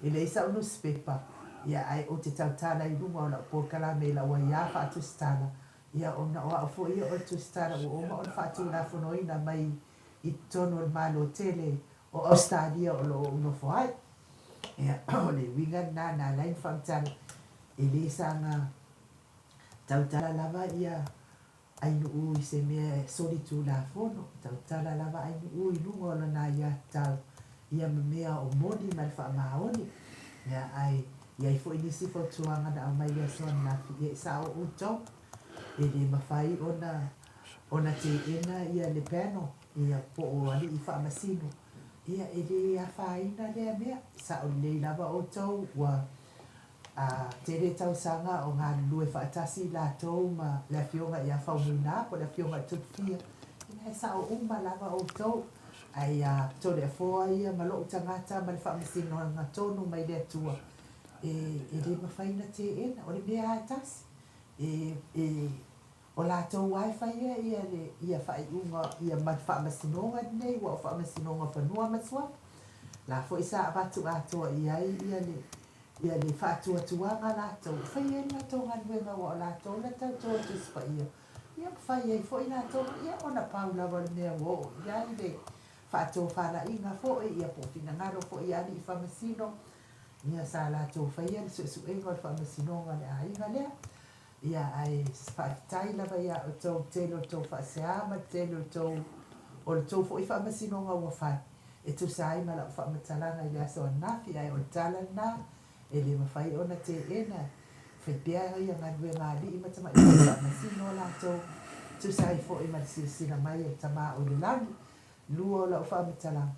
E leai sa'u nusipepa, ia, ae ou te tautala i luga o la'u polokalame i la'u aiā faatusitala, ia, ona o a'u foi ia o le tusitala ua uma ona faatulafonoina mai i totonu o le Malo tele o Ausetalia o lo o ou nofo ai. Ia, o le uiga lena na ala ai ona faamatala, e le saga tautala lava ia Ainuu i se mea e solitulafono, tautala lava Ainuu i luga o lana aiatatau ia ma mea o moni ma le faamaoni. Mea ae i ai foi nisi fautuaga na aumai i le aso ananafi, ia e sao outou, e le mafai ona ona teena ia le panel ia po o alii faamasino, ia e le afaina lea mea, sao lelei lava outou ua A tele tausaga o galulue faatasi i latou ma le Afioga ia Faumuina po o le Afioga i Tupufia, ina e sao uma lava outou. Ae ia Toleafoa ia ma lou tagata ma le faamasinoga tonu mai le Atua, e, e le mafai ona teena. O le mea lava e tasi, e, e, o latou lava e faia ia le, ia faaiuga, ia ma le faamasinoga lenei, ua o faamasinoga o fanua ma suafa. La foi sa avatu atoa i ai ia le, Ia le faatuatuaga latou, e fai ai le latou galuega aua o latou la tauto e Tusi Paia, ia ma fai ai foi latou, ia ona pau lava o le mea ua oo i ai le faatofalaiga foi, ia po o finagalo foi ia alii faamasino, ia sa latou faia le suesuega o le faamasinoga o le aiga lea. Ia ae faafetai lava ia outou i le tele o le tou faasea ma le tele o le tou, o le tou foi faamasinoga ua fai. E tusa ai ma lau faamatalaga i le aso ananafi, ae o le tala lena, e le mafai ona teena, e fai pea ia galuega a alii ma tamaitai faamasino latou, e tusa ai foi ma le silasila mai a le Tama o i le lagi. Lua o lau faamatalaga,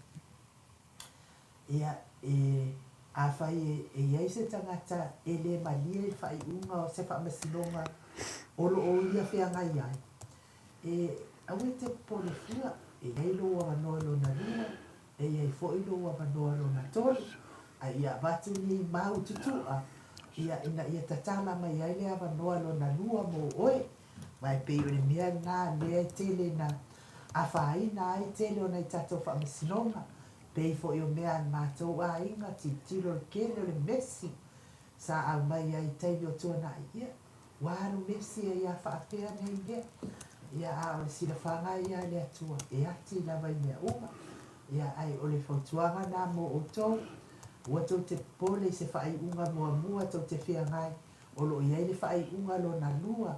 ia, e, afai e i ai se tagata e le malie i le faaiuga o se faamasinoga o lo o ia feagai ai, E aua e te popole fua, e i ai lou avanoa lona lua, e i ai foi lou avanoa lona tolu, a ia avatu ni mau tutu'a, ia, ina ia tatala mai ai le avanoa lona lua mo oe. Ma e pei o le mea lena lea e tele na afaina ai tele o nai tatou faamasinoga, pei foi o mea a le matou aiga, tilotilo le tele o le mesi sa aumai ai i taimi o tuanai, ia, Ua alu mesi ai a faapea nei mea. Ia, a o le silafaga ia a le Atua, e ati lava i mea uma. Ia, ae o le fautuaga na mo outou, ua tou te popole i se faaiuga muamua tou te feagai, o lo o i ai le faaiuga lona lua,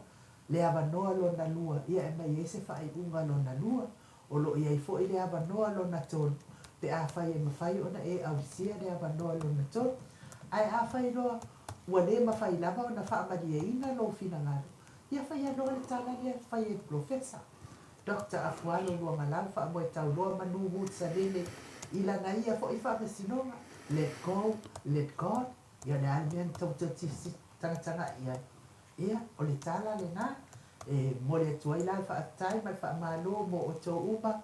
le avanoa lona lua, ia e aumai ai se faaiuga lona lua. O lo o i ai foi le avanoa lona tolu, pe afai e mafai ona e ausia le avanoa lona tolu. Ae afai loa ua le mafai lava ona faamalieina lou finagalo, ia faia loa le tala lea e fai e le Polofesa, Doctor Afualo Luagalau Faamoetauloa Manu Wood Salele i lana ia foi faamasinoga, Let go, let God, ia o le a le mea na tou toe tagatagai ai? Ia, o le tala lena e momoli atu ai la le faafetai ma le faamalo mo outou uma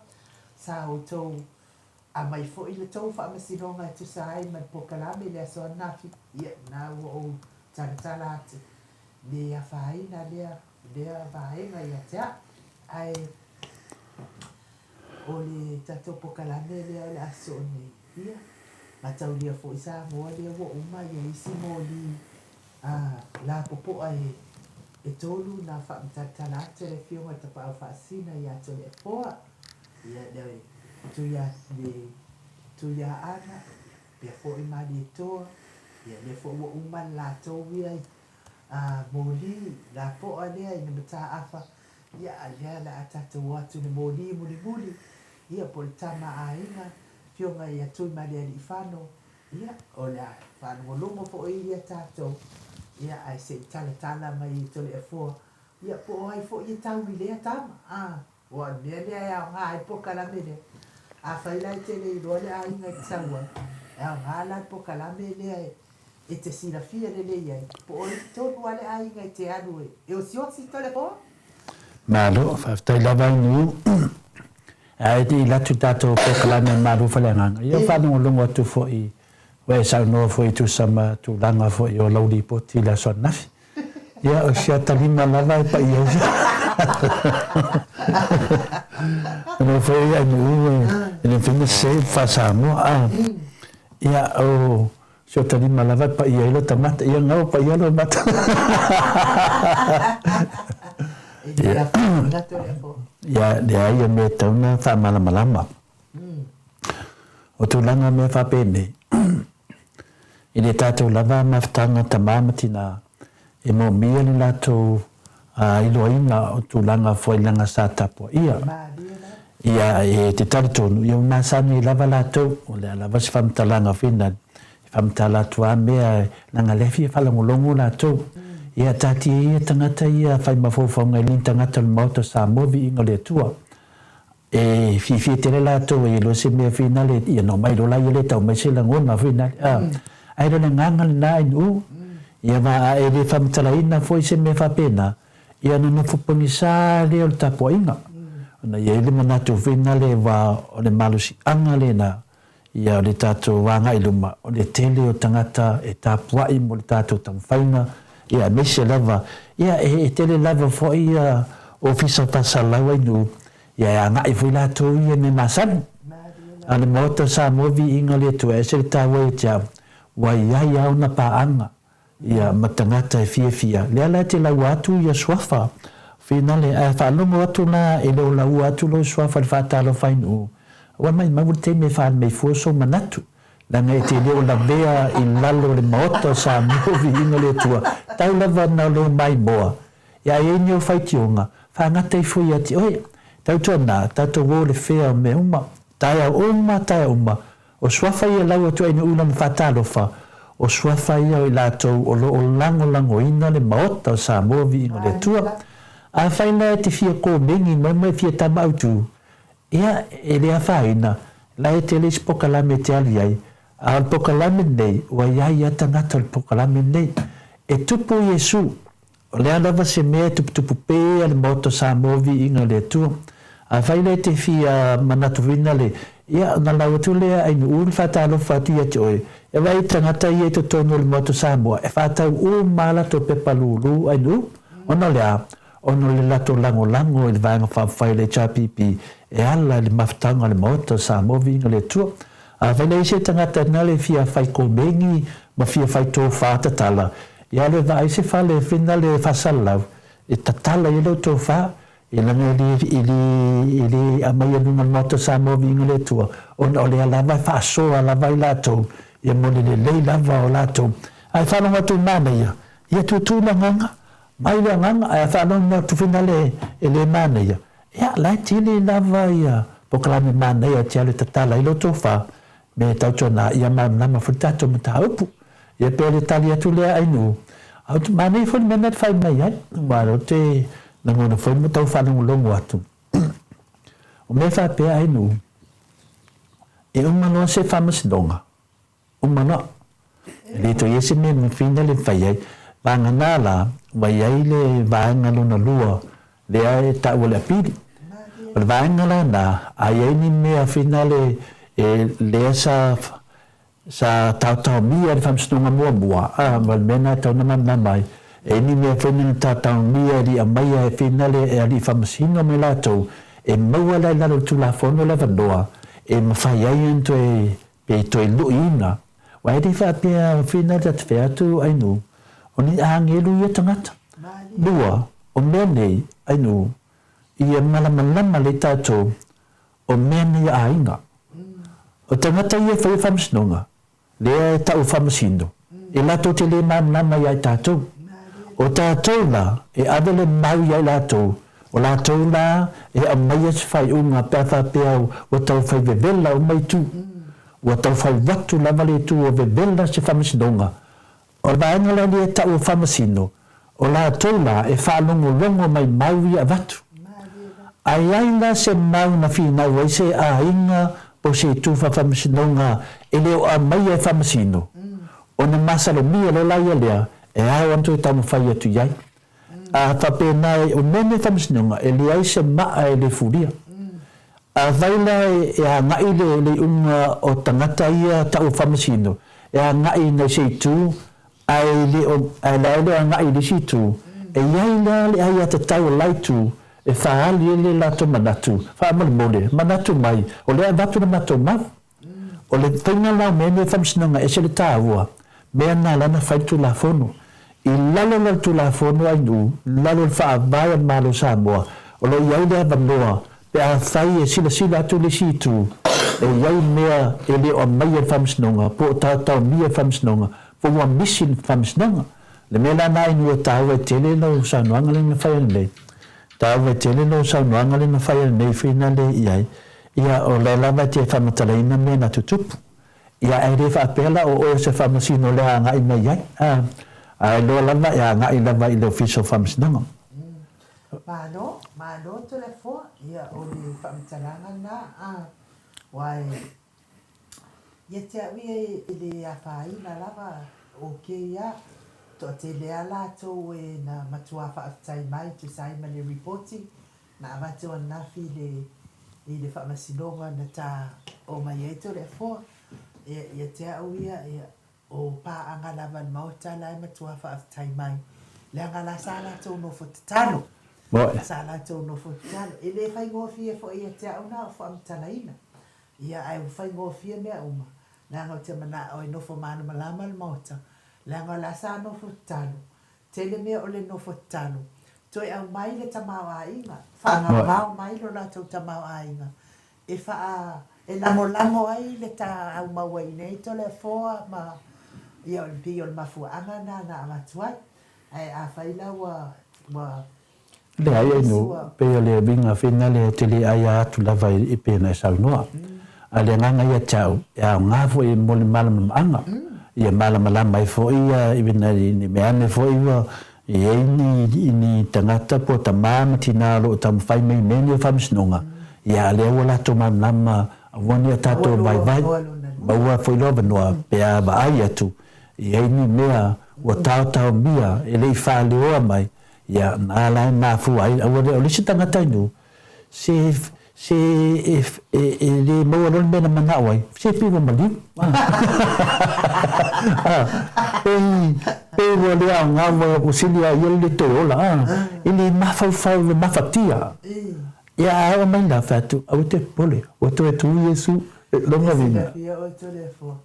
sa outou aumai foi le tou faamasinoga e tusa ai ma le polokalame i le aso ananafi. Ia, lena ua ou talatala atu, le afaina lea, lea vaega ia te au. Ae o le tatou polokalame lea o le a sosoo nei, ia, mataulia foi Samoa lea ua uma ia isi moli A lapopoa e tolu na faamatalatala atu e le Afioga i le Tapaau Faasisina ia Toleafoa, ia le le Tuiaana, ia pea foi Malietoa, ia lea foi ua uma le latou ia moli lapoa lea i le mataafa, ia a lea o le a tatou o atu i le moli mulimuli, ia po o le Tama a Aiga, Afioga ia Tuimalealiifano. Ia, o le a faalogologo foi ia tatou, ia, ae se i talatala mai e Toleafoa, ia, po o ai foi e tau i lea tama, a, aua o le mea lea e aoga ai le polokalame lea. Afai la e te le iloa le aiga e te sau ai, E aoga la le polokalame lea e te silafia lelei ai, po o i tonu lava le aiga e te alu e osiosi tole poa? Malo, faafetai lava Ainuu. Ae le i alu atu i le tatou polokalame a le Malo Faleagaga, ia ua faalogologo atu foi ua e saunoa foi e tusa ma tulaga foi o lau lipoti i le aso ananafi. Ia, o si ata lima lava e paia ai. O lea foi Ainuu e le mafai ona sese faa-Samoa. A, ia, o si ota lima lava e paia ai lota mata. Ia, gau paia lou mata. Ia, leai, o mea e tatau ona faamalamalama. O tulaga o mea faapenei, i le tatou lava mafutaga tama ma tina, e moomia le latou iloaina o tulaga foi leaga sa tapuaia. Ia, e te talitonu, ia ua masani lava latou, o le a lava se faamatalaga foi lena, e faamatala atu lava mea, leaga lea e fia faalogologo latou. Ia, taatia ia tagata ia fai mafaufauga e le ni tagata o le Maota o Samoa, viiga o le Atua. E fiafia tele latou e iloa se mea foi nale, ia na omai loa laia lea tau mai se lagona foi nale, a. Ae le o le agaga lena Ainuu, ia ma a e le faamatalaina foi se mea faapena, ia ona nofo pogisa lea o le tapuaiga. Ona i ai le manatu foi nale aua o le malosiaga lena, Ia o le tatou agai i luma, o le tele o tagata e tapuai mo le tatou taumafaiga, ia aemaise lava, ia e tele lava foi ia Ofisa Faasalau ai nuu, ia e agai foi latou ia i mea masani. A o le Maota o Samoa viiga o le Atua, e ese le taua ia te au, ua i ai lava ona paaga Ia, ma tagata e fiafia. Lea la e te laua atu ia suafa. Finale, ae faalogo atu la e le o laua atu lou suafa i le faatalofa i nuu, ua maimau le taimi e faaali mai fua sou manatu, leaga e te le o lavea i lalo o le maota o Samoa viiga le Atua, tau lava na o lou maimoa. Ia a i ai ni ou faitioga, faagata ifo ia te oe. Tautuana, tatou o le fea o mea uma. Taeao uma, taeao uma, O suafa ia lau atu ai nuʻu lana faatalofa, o suafa ia o i latou o lo o lagolagoina le Maota o Samoa Viiga o le Atua. Afai la e te fia komeni mai ma e fia tama autu, ia, e le afaina, la e tele isi pokalame e te alu i ai, a o le pokalame lenei, ua i ai ia tagata o le pokalame lenei. E tupu Iesu, O le a lava se mea e tuputupu pea le Maota o Samoa viiga o le Atua. Afai la e te fia manatuina le, ia, ona lau atu lea Ainuu le faatalofa atu ia te oe, e vaai i tagata ia i totonu o le Maota o Samoa e faatau uma a latou pepa lulu Ainuu, ona o le a? Ona o le latou lagolago i le Vaega Faaupufai o le HRPP e ala i le mafutaga o le Maota o Samoa viiga o le Atua. Afai la i se tagata na le fia fai komeni ma fia fai tofa tatala, ia alu e vaai se fale fina le faasalalau e tatala i ai lau tofa, e leaga e le, e le, e le aumaia i luga o le Maota o Samoa viiga le Atua, ona o lea lava e faasoa lava i latou, ia mo le lelei lava o latou. Ae faalogo atu i manaia, ia tutu le agaga, mai le agaga, ae faalogo atu fina le, e le manaia, Ia, la e tele lava ia polokalame manaia e te alu e tatala ai lou tofa me tautuana ia malamalama foi le tatou mataupu. Ia pei o le tali atu lea Ainuu. A o te manaia foi le mea na te fai mai ai, aua o lea ou te lagona foi ma tau faalogologo atu. O mea faapea Ainuu, e uma loa se faamasinoga, Uma loa. E le toe i ai se mea mafai le fai ai. Vagana la, ua i ai le vaega lona lua lea e taua le apili. O le vaega la na, a i ai ni mea finale e lea sa sa taotaomia e le Faamasinoga muamua, a, ma le mea na e tatau ona malamalama ai, e i ai ni mea foi na taotaomia e le i aumaia e finale e alii faamasino ma i latou, e maua la i lalo o le Tulafono le avanoa e mafai ai ona toe Pe toe luiina, aua e le faapea whina le atu fea atu Ainuu, o ni agelu ia tagata. Lua, o mea nei, Ainuu, ia malamalama lei tatou, o mea nei a aiga. O tagata ia e faia faamasinoga, lea e tau faamasino, e latou te le malamalama ia i tatou. O tatou la, e ave le mau ia i latou, O latou la e aumaia se faaiuga pe a faapea ua tau fai vevela uma itu. Ua tau fai watu lava le itu ua vevela se faamasinoga. O le vaega la lea e tau o faamasino, o latou la e faalogologo mai mau ia avatu. A i ai la se mau na finau ai se aiga po o se itu faafaamasinoga e le o aumaia e Faamasino, ona masalomia loa la ia lea e ao ona toe taumafai atu i ai. A faapena o mea nei Faamasinoga, e leai se maa e le fulia. Afai la e agai le le iuga o tagata ia tau o Faamasino e agai nai se itu ae le o ae la e le o agai i le isi itu, e i ai la le aiatatau a la itu e faaali ai le latou manatu, faamolemole, manatu mai, o lea e avatu le matou mau. O le faiga la o mea nei o Faamasinoga e ese le taua, mea na ala ona fai le Tulafono. I lalo la o le Tulafono a Nuu, lalo o le Faavae a le Malo o Samoa, o lo o i ai le avanoa pe afai e silasila atu le isi itu e i ai mea e le o aumaia e le Faamasinoga po o taotaomia e le Faamasinoga po ua misi le Faamasinoga. Le mea la na Nuu e taua ai tele lau saunoaga lea na fai ananei, taua ai tele lau saunoaga lea na fai ananei foi na le i ai, ia o lea lava e te faamatalaina mea na tutupu. Ia ae le faapea la o oe o se Faamasino lea agai mai ai, a, ae loa lava e agai lava i le Ofisa o Faamasinoga. Malo, malo Toleafoa, ia o le faamatalaga lena, a, aua e, ia te au ia e le afaina lava o kēia, toatele lava latou e na matua faafetai mai tusa ai ma le ripoti Na avatu ananafi i le i le faamasinoga na ta omai ai Toleafoa, ia ia te au ia, ia o paaga lava a le Maota la e matua faafetai mai, leaga la sa latou nofo tatalo, sa latou nofo tatalo. E le faigofie foi ia te au na o faamatalaina, ia ae ua faigofie mea uma, leaga ou te manao e nofo malamalama le Maota, leaga o la sa nofo tatalo, Tele mea o le nofo tatalo. Toe aumai le tamaoaiga, faagaogao mai lo latou tamaoaiga e faa, e lagolago ai le ta aumau ai nei Toleafoa ma, ia e pei o le mafuaaga lena na avatu ai. Ae afai la ua, ua Leai ai no, pei o le uiga fina lea e te le aia atu lava i pei ona e saunoa. A o le agaga ia te au, e aoga foi mo le malamalamaaga, ia malamalama ai foi ia i mea ane foi ua i ai ni ni tagata po o tama ma tina o lo o taumafai mai i mea nei o faamasinoga, ia a lea ua latou malamalama aua ne i o tatou vaivai, maua foi lou avanoa pe a vaai atu i ai ni mea ua taotaomia e le i faaleoa mai. Ia, na ala e mafua ai, aua le, o le isi tagata i nuu, se, se e, e, e le maua loa le mea na manao ai, se pei ua maliu. Ah, pei, pei ua le aoga, ua, ua sili a ia le le toe ola, ah, e le mafaufau, le mafatia. Ia, a oo mai la, fai atu, aua te popole, ua toe tu Iesu, lona E uiga. silafia oe Toleafoa,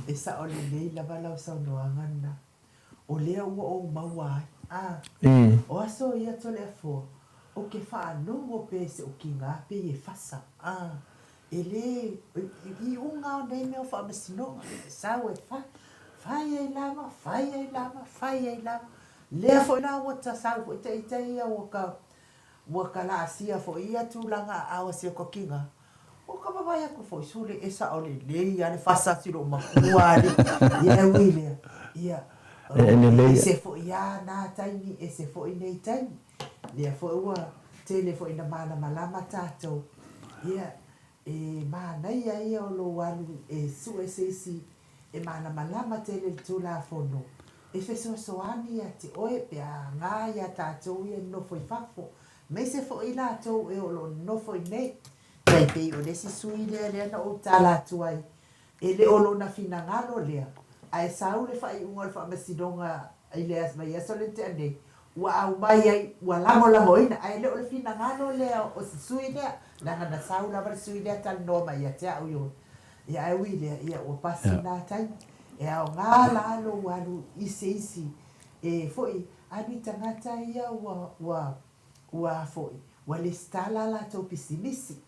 e sao lelei lava lau saunoaga lena. O lea ua ou maua ai, a, o aso ia Toleafoa, ou te faalogo pea i se okiga pei e fasa, a, e le, i iuga o nei mea o faamasinoga, e sau e fai, fai ai lava, fai ai lava, fai ai lava. Lea foi la ua ta sau foi ta ita ia ua ka, ua ka laasia foi ia tulaga aao a si o okiga, O ka vavae aku foi, sole e sao lelei a le fasa atu i lou makua ale, ia e ui lea, ia, e ese foi a na taimi, ese foi nei taimi, lea foi ua tele foi ina malamalama tatou, ia, e manaia ia o lou alu e sue se isi e malamalama tele i le Tulafono, e fesoasoani ia te oe pe a aga ia tatou ia e nonofo i fafo, aemaise foi i latou e o lo o nonofo i nei. Tai pei o le isi sui lea lea na ou tala atu ai, e le o lona finagalo lea, ae sau le faaiuga o le faamasinoga i le vaiaso lea na tea nei, ua aumai ai, ua lagolagoina, ae le o le finagalo lea o se sui lea, leaga na sau lava le sui lea talanoa mai ia te au i o. Ia ae ui lea, ia ua pasi na taimi. E aoga la lou alu i se isi e foi, alu i tagata ia ua, ua, ua foi, ua lesitala a latou pisinisi.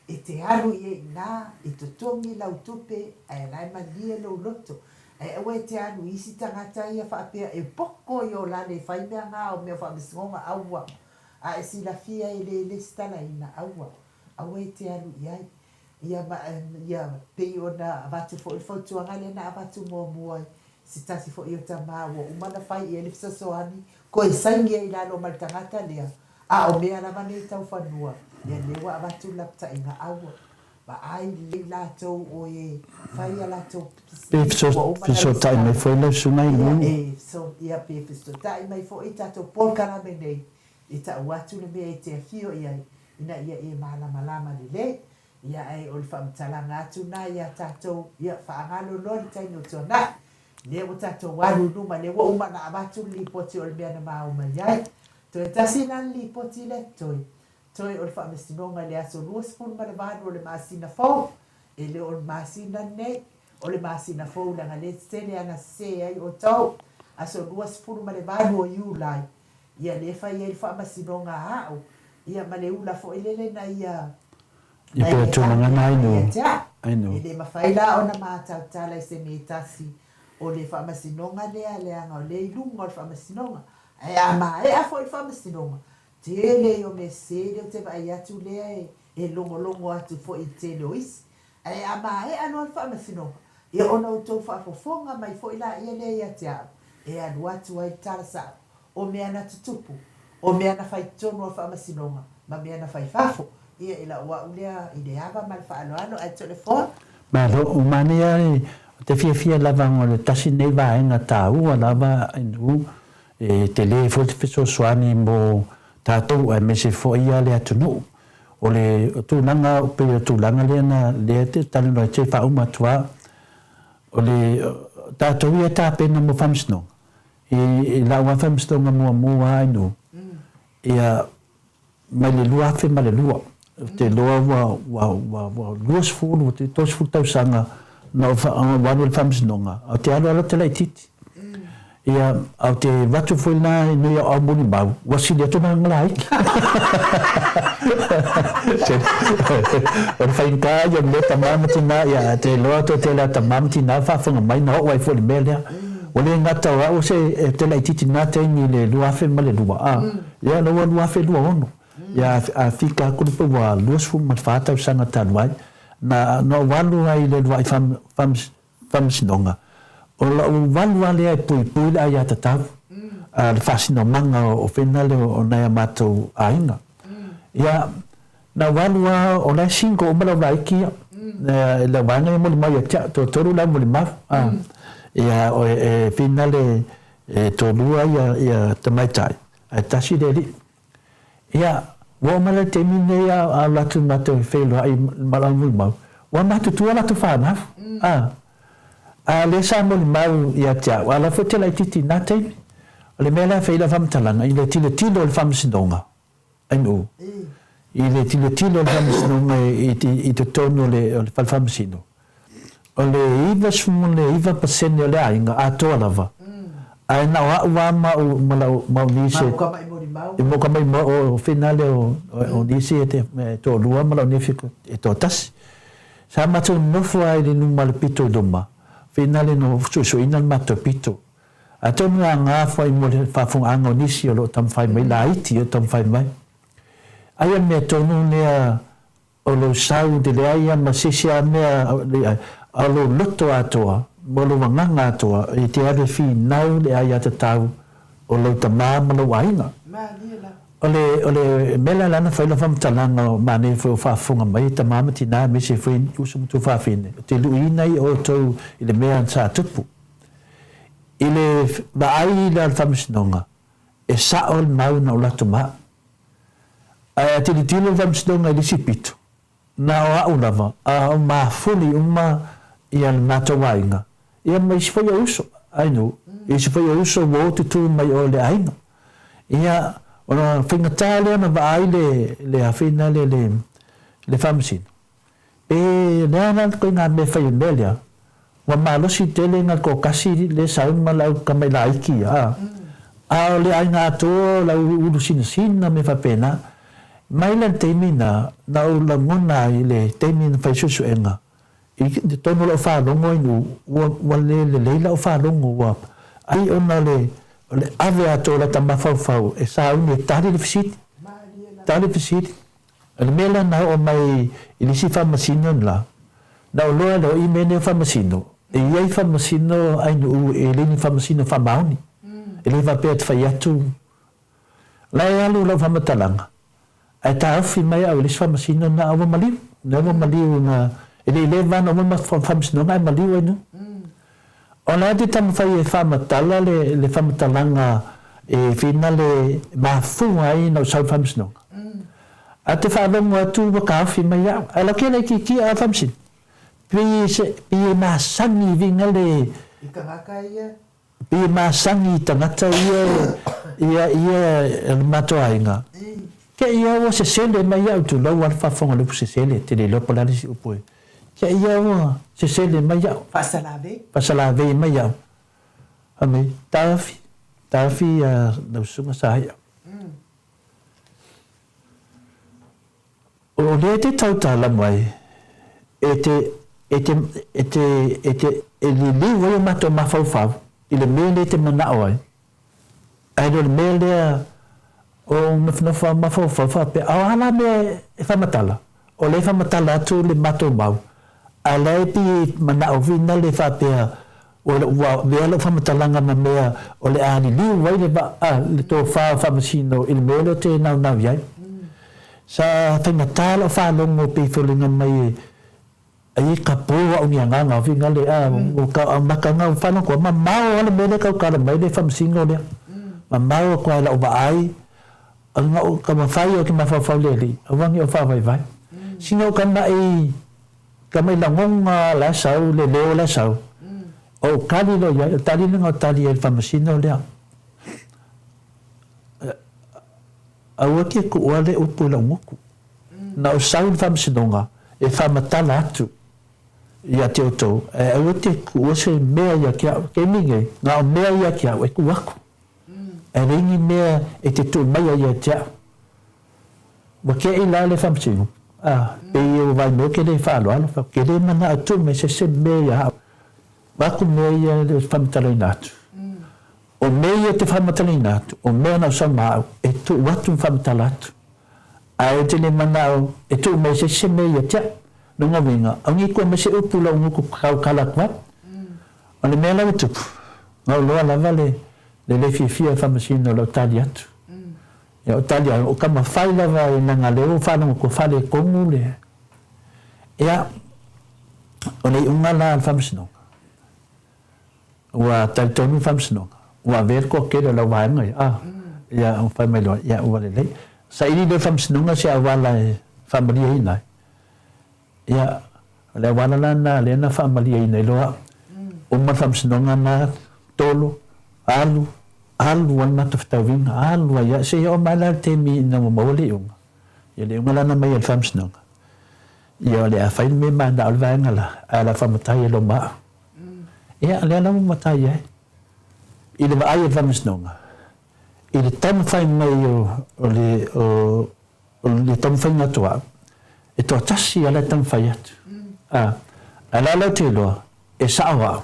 E te alu i ai inā, e totogi lau tupe, ae la e malie lou loto. Ae aua e te alu i isi tagata ia faapea e poko i o lale e fai mea ngā o mea o faamasinoga, aua. A e silafia e le lesitalaina, aua. Aua e te alu i ai. Ia, ma, ia, pei ona avatu foi le fautuaga lea na avatu muamua i se tasi foi o tama ua uma ona fai i ai le fesoasoani, toe saini ai i lalo ma le tagata lea, a o mea lava nei tau fanua, ia lea ua avatu le lapataiga, aua, Vaai lelei latou o e fai a latou Pe pisinisi ua uma ona fesootai mai lesitala. foi lau susuga i Ia luga. e so ia pe fesootai mai foi i tatou polokalame nei e tau atu le mea e te afio i ai ina ia e malamalama lelei. Ia ae o le faamatalaga atu na ia tatou, ia faagalo loa le taimi o tuanai. Lea ua tatou alu i luma, lea ua uma ona avatu le lipoti o le mea na ma omai ai. Toe tasi la le lipoti lea toe. Toe o le Faamasinoga i le aso 28 o le masina fou, e le o le masina lenei, o le masina fou leaga lea e tele ana sese ai outou, aso 28 o Iulai, ia lea e fai ai le Faamasinoga a au, ia ma le ula foi lele na ia Ia na pea ia tulaga ave na mai aino ia te au. aino. E le mafai la ona matautala i se mea e tasi o le Faamasinoga lea leaga o lea e i luga o le Faamasinoga. Ae a maea foi le Faamasinoga, Tele i o mea sese lea ou te vaai atu lea e logologo atu foi i le tele o isi. Ae a maea loa le faamasinoga, ia ona outou faafofoga mai foi laia lea ia te au, e alu atu ai le tala sao o mea na tutupu, o mea na fai totonu o le faamasinoga, ma mea na fai fafo. Ia i lau au lea i le ava ma le faaaloalo ae tolefoa. Malo, ua manaia le, ou te fiafia lava o le tasi lenei vaega taua lava NU E tele foi le fesoasoani mo tatou aemaise foi ia le atunuu. O le tulaga pei o le tulaga lea na lea te talanoa ai se faauma atu lava, o le tatou ia e tapena mo faamasinoga, i lau lava faamasinoga muamua lava i nuu, ia mai le 2002, ou te iloa ua, ua, ua, ua 20, ua 30 tausaga na ou alu ai i le faamasinoga, ae ou te alu lava ou te laitiiti. Ia, ae ou te avatu foi lena i nui au molimau, ua sili atu ona laiti. O le faigata ia o le mea tama ma tina, ia, te iloa toe tele a tama ma tina o faafofoga mai na oo ai foi i le mea lea. Ua le gata o au se, ou te laitiiti i lena taimi i le 2002, a. Ia la ua 2026. Ia a fika atu le ua 24 tausaga talu ai, na na ou alu ai i le uluai faamasinoga, o la'u alu lava lea e puipui le aiatatau, a le faasinomaga o fena lea o nai a matou aiga. Ia na ou alu lava o la e single uma le au laiti ia, le au vaega ia e molimau ia te au, toatolu le au molimau, a. Ia e fina le e toalua ia tamaitai ae tasi le alii. Ia, ua oo mai la i le taimi lenei a alu atu matou e feiloai ma lau molimau, ua matutua latou fanau. A, a o lea sa molimau ia te au, a o la foi te laitiiti i na taimi. O le mea lea e fai ai lau faamatalaga, i le tilotilo o le Faamasinoga, NU, i le tilotilo o le Faamasinoga i totonu o le Fale Faamasino, o le 99 pasene o le aiga atoa lava, ae na o au lava ma au ma lau ma au niece e mo ka mai o finale o o niece e toalua ma lau nephew e toatasi. Sa matou nofo lava i le luma o le pito i luma, finale na suesueina le matou pito. Atonu e aoga foi mo le faafofogaaga o nisi o lo o taumafai mai, laiti o taumafai mai. Ai o le mea tonu lea o lou sau i te leai ia ma se isi lava mea a o lou loto atoa ma lou agaga atoa e te alu e finau le aiatatau o lou tama ma lou aiga. O le, o le mea lea na fai lau faamatalaga o manaia foi o faafofoga mai e tama ma tina aemaise foi uso ma tuafafine, ou te luiina ai outou i le mea sa tupu. I le vaai lea o le Faamasinoga, e sao le mau na ou latou ma au. Ae a tilotilo le Faamasinoga i le isi pito, na o au lava, a o mafuli uma ia le matou aiga, ia ma isi foi ou uso, ainu, isi foi ou uso ua o tutū mai o le aiga. Ia, ona faigata lea ona vaai le, le afina le, le, le Faamasino. E lea la koe ngā mea whai o mea lea, ua malosi tele ngā toatasi le sau ma lau tamai laiki ia, a. A o le aiga atoa o lau ulu sinasina ma mea faapena, mai la le taimi na, na ou lagona ai le taimi na fai suesuega, i totonu o lau faalogo i nuu, ua, ua le lelei lau faalogo, ua ai ona o le, o le ave atoa o lata mafaufau e sauni e tali le fesili, tali le fesili. O le mea lea na oo mai i le isi faamasino la, na ou loa lea o i mea nei o faamasino, e i ai faamasino ainuu e le ni faamasino faamaoni. E le faapea te fai atu, la e alu lau faamatalaga, ae taofi mai au i le isi faamasino na a ua maliu. Lea ua maliu ina, e le i leva ona uma le matou faamasinoga ae maliu ai loa. O le a te taumafai e faamatala le le faamatalaga e whina le mafua ai ona ou sau i le faamasinoga? A te faalogo atu ua taofi mai au, ae laukele itiiti a le faamasino. Pei se, pei e masani whina le. I tagata ia. Pei e masani i tagata ia ia ia le matou aiga. Ke ia ua sesele mai au tulou a le faafofoga o le upu sesele, te le iloa po o le a le isi upu e. Ke ia ua sesele mai au. Faasalavei. Faasalavei mai au. Fai mai, taofi, taofi ia lau susuga sa ia. O lea e te tautala mai, e te, e te, e te, e te, e liliu ai o matou mafaufau i le mea lea e te manao ai, ae le o le mea lea o ou nofonofo lava mafaufau faapea, a o a la mea e faamatala? O lea e faamatala atu le matou mau, a o la e pei e manao finale faapea Ua avea lau faamatalaga ma mea o le a liliu ai le vaa, le tofa o Faamasino i le mea lea ou te naunau i ai. Sa faigata lau faalogo pei foliga mai ai e kapo au ni agaga o finale a ua tau amata ona faalogo ua mamao lava le mea lea e tautala mai le Faamasino lea. Mamao atu lava i lau vaai ona ou taumafai ou te mafaufau i le Alii, aua ne i ou faavaivai. Sina ou tamai Ka mai lagona la e sau, le leo la e sau, ou tali loa i ai, o le tali lena o tali ai i le faamasino lea. Aua te tuua le upu i lau gutu. Na ou sau i le faamasinoga e faamatala atu ia te outou, ae aua te tuua se mea ia te au. Taimi nei, na o mea ia te au e tuu atu. Ae leai ni mea e te tuu maia ia te au. Ua keʻi la le faamasino, a, pei e ua vaai mai ou te le faaaloalo, fai atu, Ke le manaʻo tuu mai se se mea ia aʻu. Vaku mea ia e faamatalaina atu. O mea ia te faamatalaina atu, o mea na ou sau ma aʻu, e tuu atu ma faamatala atu. Ae ou te le manaʻo e tuu mai se se mea ia te aʻu. Lona uiga, auni e tua mai se upu i lau gutu tautala atu ai. O le mea la ua tupu, na ou loa lava le le fiafia e faamasino i lau tali atu. Ia o tali ai, o taumafai lava i na galeo faalogo atu faaletonu le Ia, o le iuga la a le Faamasinoga, ua talitonu le Faamasinoga, ua avea le toatele o lau vaega ia, a, ia ua fai mai loa, ia ua lelei. Saili loa le Faamasinoga se auala e faamalieina ai. Ia, o le auala la lena lea na faamalieina ai loa au. Uma le Faamasinoga na tolo, alu, Alu ai le matou fetauiga, alu ai lava, seia oo mai la i le taimi ina ua maua le iuga. Ia le iuga la na aumai e le Faamasinoga, ia o le a fai le mea manao le vaega la, ae o le a faamatai e loma au. Ia, o lea la ua matai ai. I le vaai a le Faamasinoga, i le taumafai mai o, o le, o, o le taumafaiga atu a au, e toatasi lava la e taumafai atu. A, ae la lau te iloa, e sao au,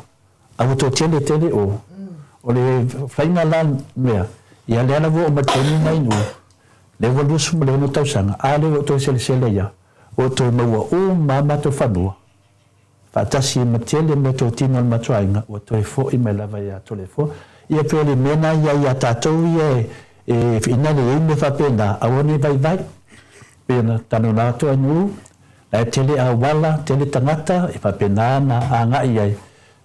A ua toatele tele o, o le faiga la mea, ia lea la ua oo mai le taimi na inu, lea ua 26 tausaga, a lea ua toe selesele ia, ua toe maua uma a matou fanua, faatasi ma tele mea totino a le matou aiga, ua toe foi mai lava ia Toleafoa. Ia pei o le mea na ia ia tatou ia e, ina le iai mea faapena, aua ne vaivai. Pei ona talanoa atu ai Nu'u, la e tele auala, tele tagata e faapena ona agai ai,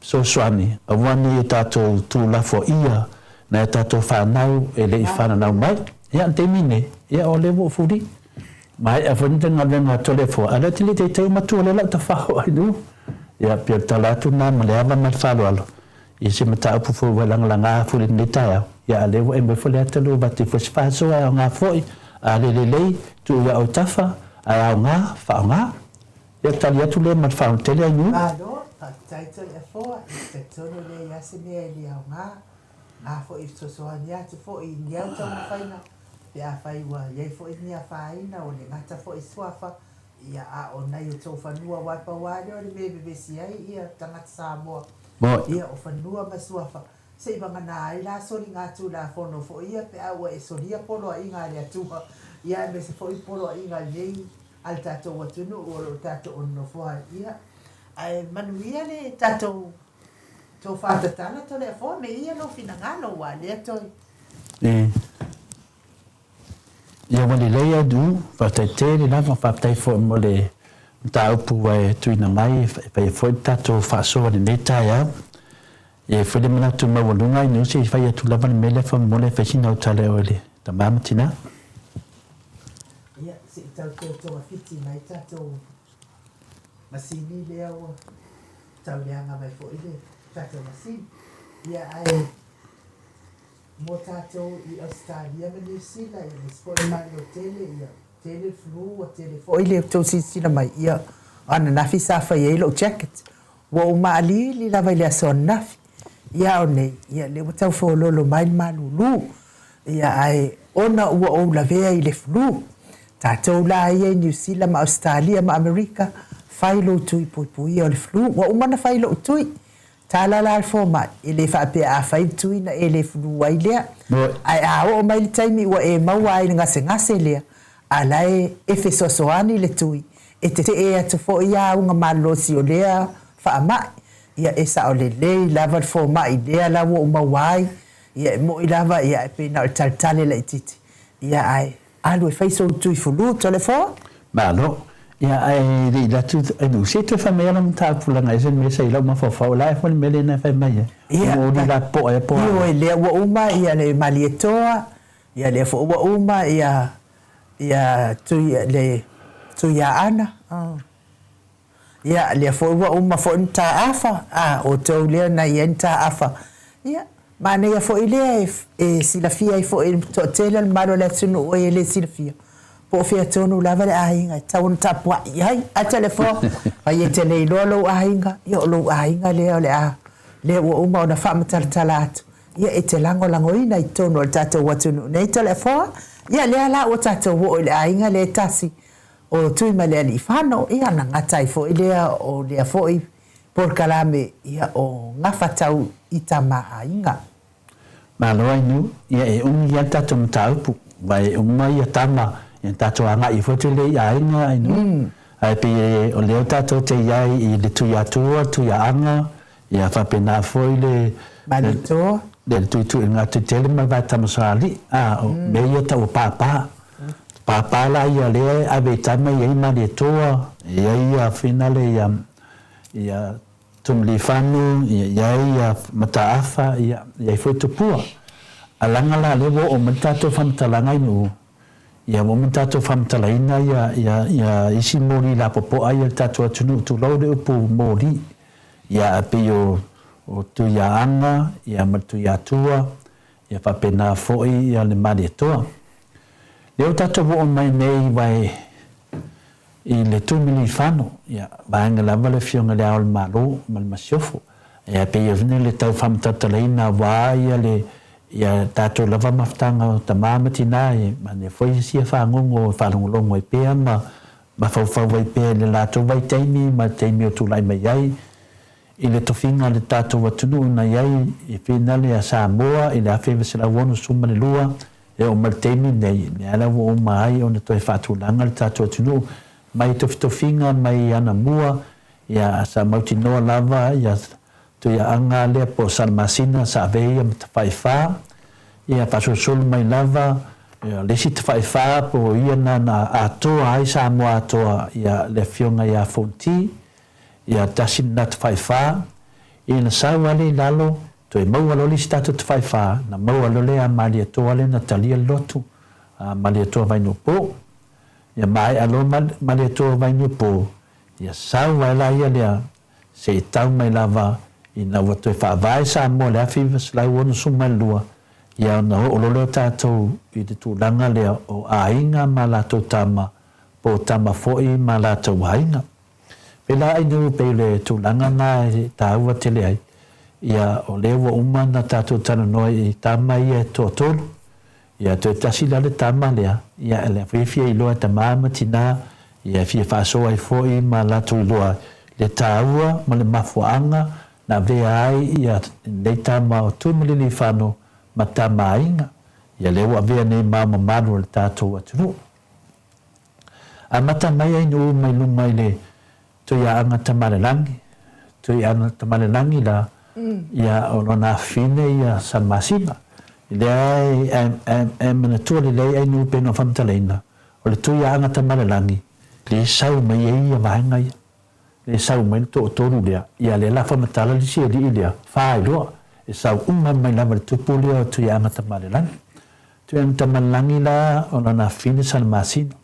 fesoasoani, aua ne i tatou tuulafoaia nai a tatou fanau e le i fananau mai. Ia, o le taimi nei, ia o lea ua ou fuli. Maea foi le galuega a Toleafoa, a o lea ou te le i taitai o matua lea lau tafao ai Nu'u. Ia, pei o le tala atu lena ma le ava ma le faaaloalo i se mataupu foi ua lagalaga foi i lenei taeao, ia a o lea ua e moe foi le ata lea ua avatu ai foi se faasoa e aoga foi, a le lelei, tuu ia oe tafa, ae aoga, faaaoga. Ia tali atu lea ma le faaontele ai nuu. Malo, faafetai Toleafoa, e talitonu e leai lava se mea e le aoga, na foi e fesoasoani atu foi i ni au taumafaiga pe afai ua i ai foi ni afaina o le gata foi suafa, ia a o nai o tou fanua aua e pau lava lea o le mea e vevesi ai ia tagata Samoa, ia o fanua ma suafa, se i vagana ai la soliga Tulafono foi ia pe a ua e solia poloaiga a le Atua, ia aemaise foi poloaiga nei a le tatou atunuu o lo o tatou nonofo ai. Ia, ae manuia le tatou tofa tatala Toleafoa me ia lou finagalo ua lea toe. E. Ia ua lelei au Du'u, faafetai tele lava, faafetai foi mo le mataupu ua e tuuina mai e faia foi le tatou faasoa i lenei taeao. E i ai foi le manatu maualuga i Niu se i fai atu lava le mea lea faamolemole e fai sina au tala e oe le tama ma tina. Ia, se i tau toe togafiti mai tatou masini lea ua tau leaga mai foi le tatou masini. Ia, ae mo tatou i Ausetalia ma Niu Sila, ia, aemaise foi le Malo tele, ia, tele le flu, ua tele foi le tou silasila mai, ia, o ananafi sa fai ai lou jacket. Ua ou maaliili lava i le aso ananafi. Ia a o nei, ia lea ua tau fololo mai le malulu. Ia ae ona ua ou lavea i le flu. Tatou la ia i Niu Sila ma Ausetalia ma Amerika, fai lou tui puipuia o le flu. Ua uma ona fai lou tui. Tala la le fomai, e le faapea a fai le tui na e le flu ai lea. Ae a oo mai le taimi ua e maua ai le gasegase lea, a la e e fesoasoani le tui e te see atu foi ia auga malolosi o lea faamai, ia e sao lelei lava le fomai lea la ua ou maua ai, ia e moi lava ia ae pei na o le taletale laititi, ia ae alu e fai sou tui fulu tolefoa. Malo. Ia ae le i atu ai se i toe fai mai lau mataupu leaga ese le mea sa i lau mafaufau o le a foi le mea lena e fai mai ai. Ia, Ua uli la poa ea po o a. Ioe, lea ua uma ia le Malietoa, Ia lea foi ua uma ia ia tui le Tuiaana ia lea foi ua uma foi Mataafa a outou lea na i ai Mataafa ia manaia foi lea e silafia ai foi e le toatele o le mamalu o le atunuu e le silafia po o fea tonu lava le aiga e tatau ona tapuai i ai. A telefo ai e te le iloa lou aiga ia o lou aiga lea o le a lea ua uma ona faamatalatala atu Ia e te lagolagoina i totonu o le tatou atunuu nei Toleafoa, ia lea la ua tatou oo i le aiga lea e tasi o Tuimalealiifano, ia ona gata ai foi lea o lea foi polokalame ia o gafa tau i tama aiga. Malo Ainu, ia e umi ia le tatou mataupu, aua e uma ia tama, ia tatou agai ifo atu lea i aiga Ainu, ae pei o lea tatou te iai i le Tuiatua, Tuiaaga, Ia faapena foi le Malietoa. Le tuituiga atu tele ma le vae Tamasoalii, a o mea ia tau o pāpā. Pāpā la ia lea e ave i tama e i ai Malietoa, e i ai ia finale ia ia Tumiliifanu, ia i ai ia Mataafa, ia i ai foi Tupua. A laga la lea ua oo mai le tatou faamatalaga i Nu'u, ia ua uma ona tatou faamatalaina ia ia ia isi moli lapopoa ia i le tatou atunuu, tulou le upu moli. Ia e pei o o Tuiaana ia ma le Tuiatua, ia faapena foi ia le Malietoa. Lea ua tatou oo mai nei wae i le Tuimilifano, ia vaega lava le Afioga i le Ao o le Malo ma le Masiofo. Ia e pei o le tau faamatalatalaina aua ia le ia tatou lava mafutaga o tama ma tina e manaia foi sia fagogo e faalogologo ai pea ma mafaufau ai pea i le latou vaitaimi ma le taimi o tulai mai ai i le tofiga a le tatou atunuu na i ai i finale a Samoa i le 1962 e oo mai le taimi nei, lea la ua uma ai ona toe faatulaga le tatou atunuu mai tofitofiga mai anamua ia sa mautinoa lava ia Tuiaaga lea po o Salamasina sa ave ia ma Tafaifa, ia faasolosolo mai lava ia le isi Tafaifa po o ia na na atoa ai Samoa atoa ia le afioga ia Fonti, ia tasi lena Tafaifa, ia na sau lea i lalo toe maua loa le isi tatou Tafaifa na maua loa lea Malietoa lea na talia le lotu a Malietoa Vainuupo. Ia maea loa Malietoa Vainuupo ia sau ai la ia lea se i tau mai lava ina ua toe faavae Samoa i le 1962, ia ona oo loa lea o tatou i le tulaga lea o aiga ma latou tama, po o tama foi ma latou aiga. Pēlā ai nuu pei o le tulaga na e taua tele ai, ia o lea ua uma ona tatou talanoa i tama ia e toatolu, Ia toe tasi la le tama lea, ia lea foi e fia iloa e tama ma tina, ia e fia faasoa ai foi ma latou iloa le taua ma le mafuaaga na avea ai ia lenei tama o Tuimaliliifano ma Tamaaiga, ia lea ua avea nei mao mamalu o le tatou atunuu. Amata mai ai nuu mai luma i le Tuiaana Tamalelangi, Tuiaana Tamalelangi la, ia o lona afafine ia Salamasina. Lea e manatua lelei ai nuu pei ona faamatalaina, o le Tuiaana Tamalelangi, Lea e sau mai ai ia vaega ia. Lea e sau mai le toatolu lea, ia lea la faamatala le isi alii lea, fa ai loa. E sau uma mai lava le tupu lea o Tuiaana Tamalelagi. Tuiaana Tamalelagi la o lana afine Salamasina.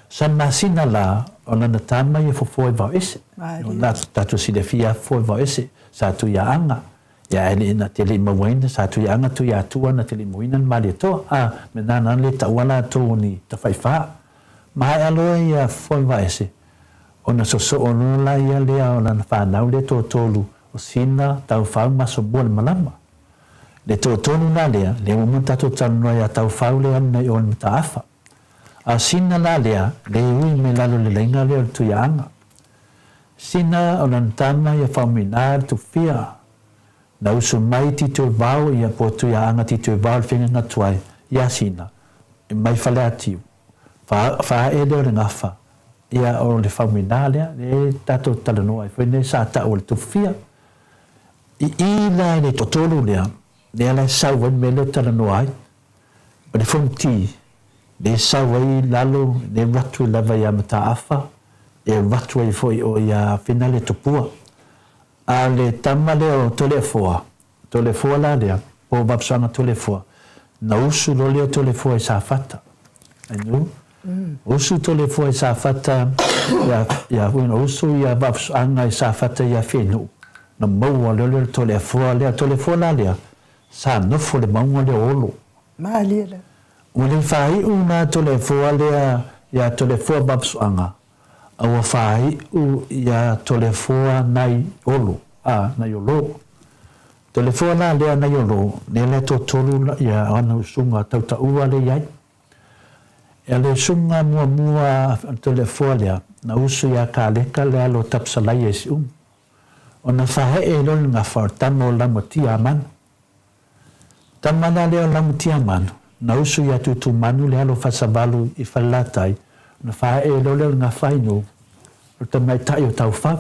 Salamasina la o lana tama ia Fofoa i Vaoese. O la tatou silafia Fofoa i Vaoese, sa Tuiaana. Ia ae le na te le i mauaina, sa Tuiaana Tuiatua na te le i mauaina le Malietoa. A, me nana le taua latou o ni tafaifa. Maea loa ia Fofoa-i-Vaese, ona sosoo loa la ia lea o lana fanau lea toatolu o Sina, Taufau ma Asomua le malama. Le toatolu la lea, lea ua uma ona tatou talanoa ia Taufau lea alu nei o le Mataafa. A o Sina la lea, le ui mai lalo i le laina lea o le Tuiaaga. Sina o lana tama ia Faumuina le Tufia, na usu mai Titoivao ia po o Tuiaaga Titoivao le faiga tuai ia Sina, mai Faleatiu. Faaee lea o le gafa, ia o le faumuina lea, lea tatou te talanoa ai foi nei sa tau o le tufia. I i la i le toatolu lea, lea la e sau ai le mea lea e talanoa ai, o le Fonoti, lea e sau ai i lalo, lea e alu atu ai lava ia Mataafa, e alu atu ai foi o ia Finale Tupua. A o le tama lea o Toleafoa, Toleafoa la lea, po o Vavasoaga Toleafoa, na usu loa lea o Toleafoa i Safata. Ainu? Usu Toleafoa i Safata, ia, ia, na usu ia Vavasoaga i Safata ia Whenuu, na maua loa lea o le Toleafoa lea. Toleafoa la lea, sa nofo i le mauga lea o Olo. Malie lea. Ua le faaiu la Toleafoa lea ia Toleafoa Vavasoaga, a ua faaiu ia Toleafoa nai Olo, a, nai Olo. Toleafoa la lea nai Olo, lea la e toatolu ia ana usuga tautaua lea i ai. Ia le usuga muamua a Toleafoa lea, na usu ia Kaleka le alo o Tapusalaia i Siumu. Ona faaee loa le gafa o le tama o Laumatia a Manu. Tama la lea o Laumutiamanu, na usu ia Tutumanu le alo o Fasavalu i Falelatai, ona faaee loa lea o le Gafainu, o le tamaitai o Taufau.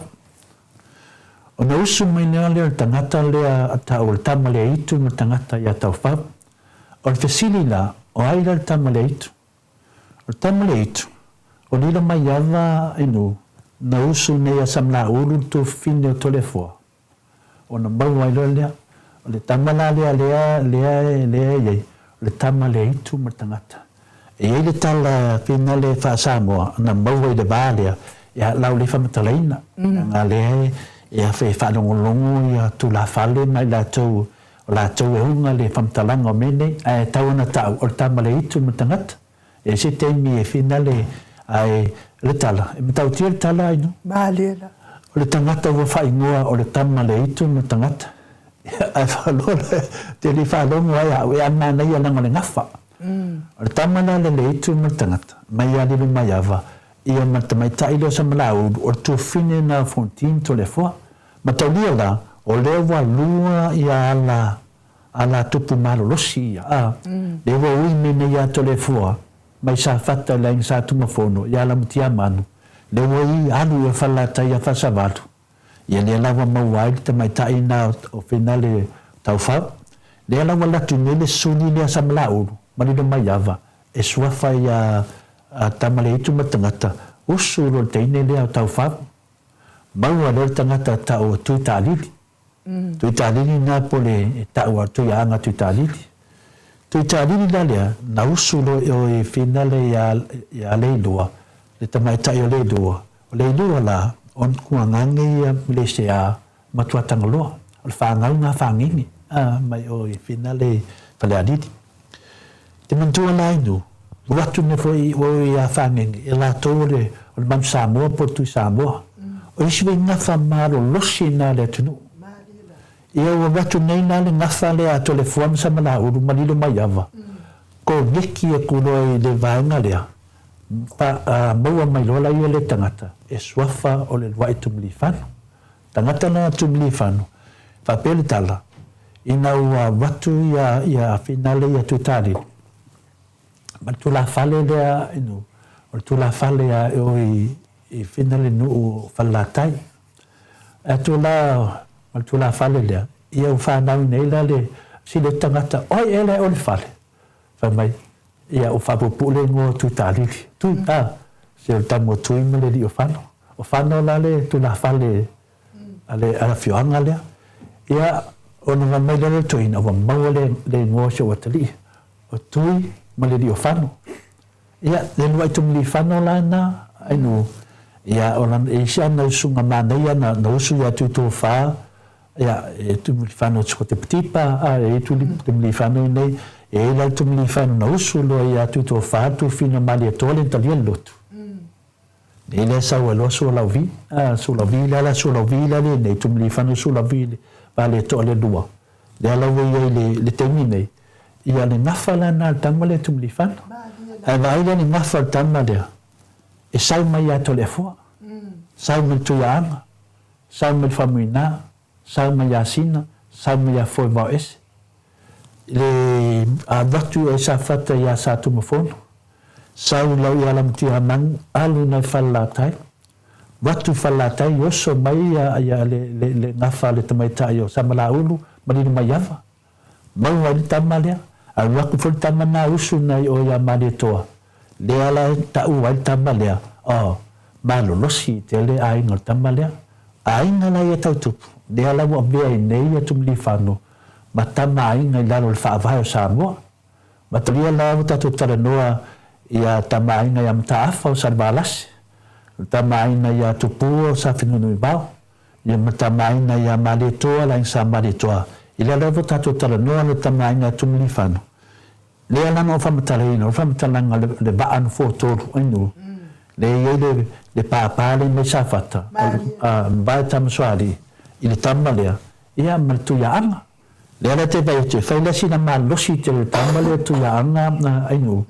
Ona usu mai lea lea o le tagata lea a tau o le tama lea Itu ma le tagata ia Taufau. O le fesili la, o ai la le tama lea Itu? O le tama lea Itu, o Lilomaiava Inu, na usu nei ia Samalaulu le tuafafine o Toleafoa. Ona maua ai loa lea, o le tama la lea lea lea lea e i ai, o le tama lea itu ma le tagata. E i ai le tala finale faa-Samoa na maua i le va lea, ia lau le faamatalaina, leaga lea e e faalogologo ia tulafale ma i latou, o latou e uga le faamatalaga o mea nei, ae tau ona tau o le tama le itu ma le tagata. E se taimi e finale ae le tala, e matautia le tala ai no. Malie la. O le tagata ua faaigoa o le tama le itu ma tagata. Ae faaloa te le faalogo ai au e a manaia leaga o le gafa. O le tama la le le itu ma le tagata, mai ia Lilomaiava, ia ma le tamaitai lea o Samalaulu, o le tuafine na o Fonoti ma Toleafoa. Mataulia la, o lea ua lua ia ala a la tupu malolosi ia, a, lea ua ui mai nei ia Toleafoa, mai Safata i le aiga Sa Tumafono, ia Lamutiamanu, lea ua i alu ia Falelatai ia Fasavalu, ia lea la ua maua ai le tamaitai na o Finale Taufau, lea la ua alu atu nei le suli lea Samalaulu ma Lilomaiava e suafa ia Tamaleitu ma le tagata, usu loa le teine lea o Taufau, maua loa le tagata tau o Tuitalili. Tuitalili na po le e tau a Tuiaana Tuitalili. Tuitalili la lea, na usu loa i o i Finale ia, ia Leilua, le tamaitai o Leilua. O Leilua la, o na kuagage ia Meleseā ma Tuatagaloa. O le whāngau ngā whāngenge, a, mai o i Finale i Falealili. Te manatua la inu, alu atu nei foi i o ia Whāngenge, e latou o le, o le Manu Samoa po o le Tui Samoa. O isi foi gafa malolosi na le atunuu. Ia ua alu atu nei la le gafa lea a Toleafoa ma Samalaulu ma Lilomaiava, koneki aku loa i le vaega lea, fa, a, maua mai loa la ia le tagata e suafa o le uluai Tumulifano. Tagata la Tumulifano, faapea le tala, Ina ua avatu ia ia finale ia Tuitalili, ma le tulafale lea i nuu, o le tulafale a e o i i finale nuu o Falelatai. E atu la ma le tulafale lea, ia ua fanau nei la le sili o tagata, o ai ea la e o le fale? Fai mai, ia ua faapuupuu le igoa o Tuitalili. Tui, a. Se o le tama o Tui ma le alii o Fano. O Fano la le tulafale a le afioaga lea. Ia, ona fai mai lea o le toeaina, ua maua le igoa o si ou atalii, o Tui ma le alii o Fano. Ia, le uluai Tumulifano la lena, Ainuu, ia, o lana, e i ai si ana usuga manaia na, na usu ia Tuitofa, ia, e Tumulifano Sukoteputipa, a, e i ai Tumulifano i inei, e i ai la le Tumulifano na usu loa ia Tuitofa, Tufina Malietoa le na talia le lotu. Nei lea sau ai loa Sualauvi, a, Sualauvi lea la Sualauvi la lenei, Tumulifano Sualauvi le Malietoa le lua, lea la ua i ai le, le taimi nei, ia le gafa la lena a le tama lea Tumulifano. Ae vaai lea i le gafa o le tama lea, e sau mai ia Toleafoa, sau mai le Tuiaaga, sau mai le Faumuina, sau mai ia Sina, sau mai ia Foevaoese, le alu atu i Safata ia Satunumafono, sau lau ia Lamatiamagu, alu nai Falelatai, avatu i Falelatai, oso mai ia le gafa a le tamaitai o Samalaulu ma Lilomaiava, Maua ai le tama lea, alu atu foi le tama na usu nai o ia Malietoa, lea la e taua ai le tama lea, oh, malolosi tele aiga o le tama lea. Aiga la ia tau tupu, lea la ua avea ai nei ia Tumilifano ma tama aiga i lalo o le faavae o Samoa. Matalia la ua tatou talanoa ia tama aiga ia Mataafa o Salevalasi, o le tama aiga ia Tupua o Safinunuivao, Ia ma tamaina ia Malietoa le aiga sa Malietoa. I lea lava tatou talanoa le tamaina a Tumulifano. Lea lana o faamatalaina, o le faamatalaga o le vaa nofoatolu ainu, lea e i ai le le pāpā lea mai Safata, o le mavae Tamasoalii i le tama lea, ia ma le Tuiaaga. Lea la te vaai atu e fai la sina malosi tele o le tama lea Tuiaaga Ainuu,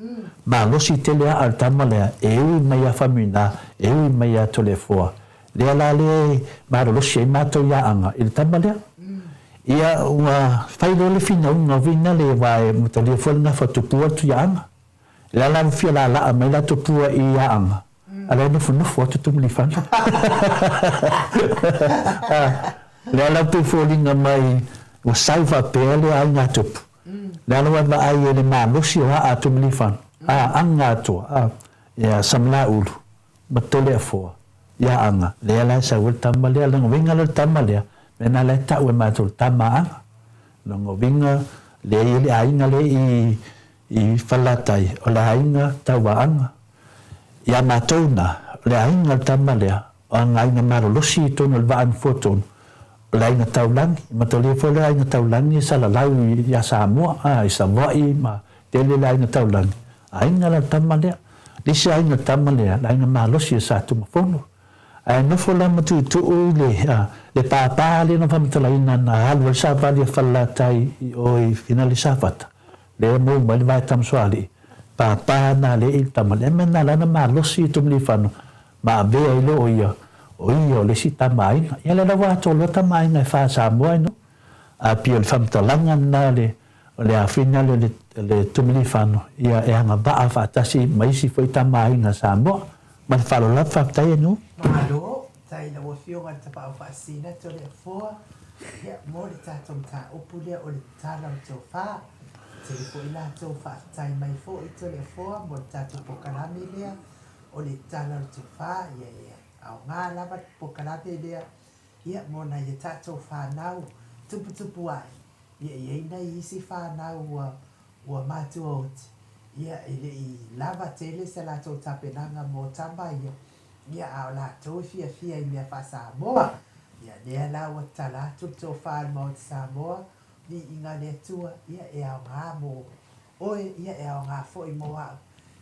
malosi tele aa o le tama lea e ui mai ia Faumuina, e ui mai ia Toleafoa. Lea la lea e malolosi ai matou ia Aga i le tama lea. Ia ua fai loa le finauga o Vinale aua e matalia foi le gafa tupua le Tuiaaga. Lea la ua fia laalaa mai la tupua i Aana, a lea e nofonofo atu Tumulifano. Lea la pei foliga mai ua sau faapea le aiga tupu. Lea la ua vaai ai le malosi o aa a Tumulifano, a aga atoa, a ia Samalaulu ma Toleafoa ia Aga, lea la e sau ai le tama lea, lona uiga lea o le tama lea, mea lena la e tau e matou o le tama a Aga. Lona uiga lea e i ai le aiga lea i I Falelatai, o le aiga tauaaga. Iā matou na, o le aiga o le tama lea, o ana aiga malolosi i totonu o le vaa nofoa tonu, o le aiga taulagi. E matalia foi le aiga taulagi e salalau iā Samoa, ā, i Savaii ma tele le aiga taulagi. Aiga la le tama lea. Le isi aiga o le tama lea, le aiga malosi o Satunumafono. Ae nofo la ma tuutuu i le, ā, le pāpā lea na faamatalaina na alu ai le savali a Falelatai i o i Finali Safata. Lea e mou mai le vae Tamasoalii, pāpā na le i le tama lea mea na lana malosi i Tumulifano ma avea ai loa o ia, o ia o le isi tama aiga. Ia lea la ua atoa loa tama aiga e fa Samoa i nuu. A pei o le faamatalaga lena o le o le afina lea o le Tumulifano ia e agavaa faatasi ma isi foi tama aiga Samoa. Ma le faaaloalo lava faafetai e nuu. Malo, faafetai i lau Afioga i le Tapaau Faasisina Toleafoa, ia, mo le tatou mataupu lea o le Tala o le Tofa. Tele foi latou faafetai mai foi Toleafoa mo le tatou polokalame lea o le Tala o le Tofa, ia, e aoga lava le polokalame lea, ia, mo nai a tatou fanau tuputupu ae, ia, e i ai nai isi fanau ua Ua matua oti, ia, e le i lava tele se latou tapenaga mo tama ia, ia, a o latou e fiafia i mea faa-Samoa. Ia, lea la ua tatala atu le tofa a le Maota Samoa, viiga le Atua, ia, e aoga mo oe, ia, e aoga foi mo au,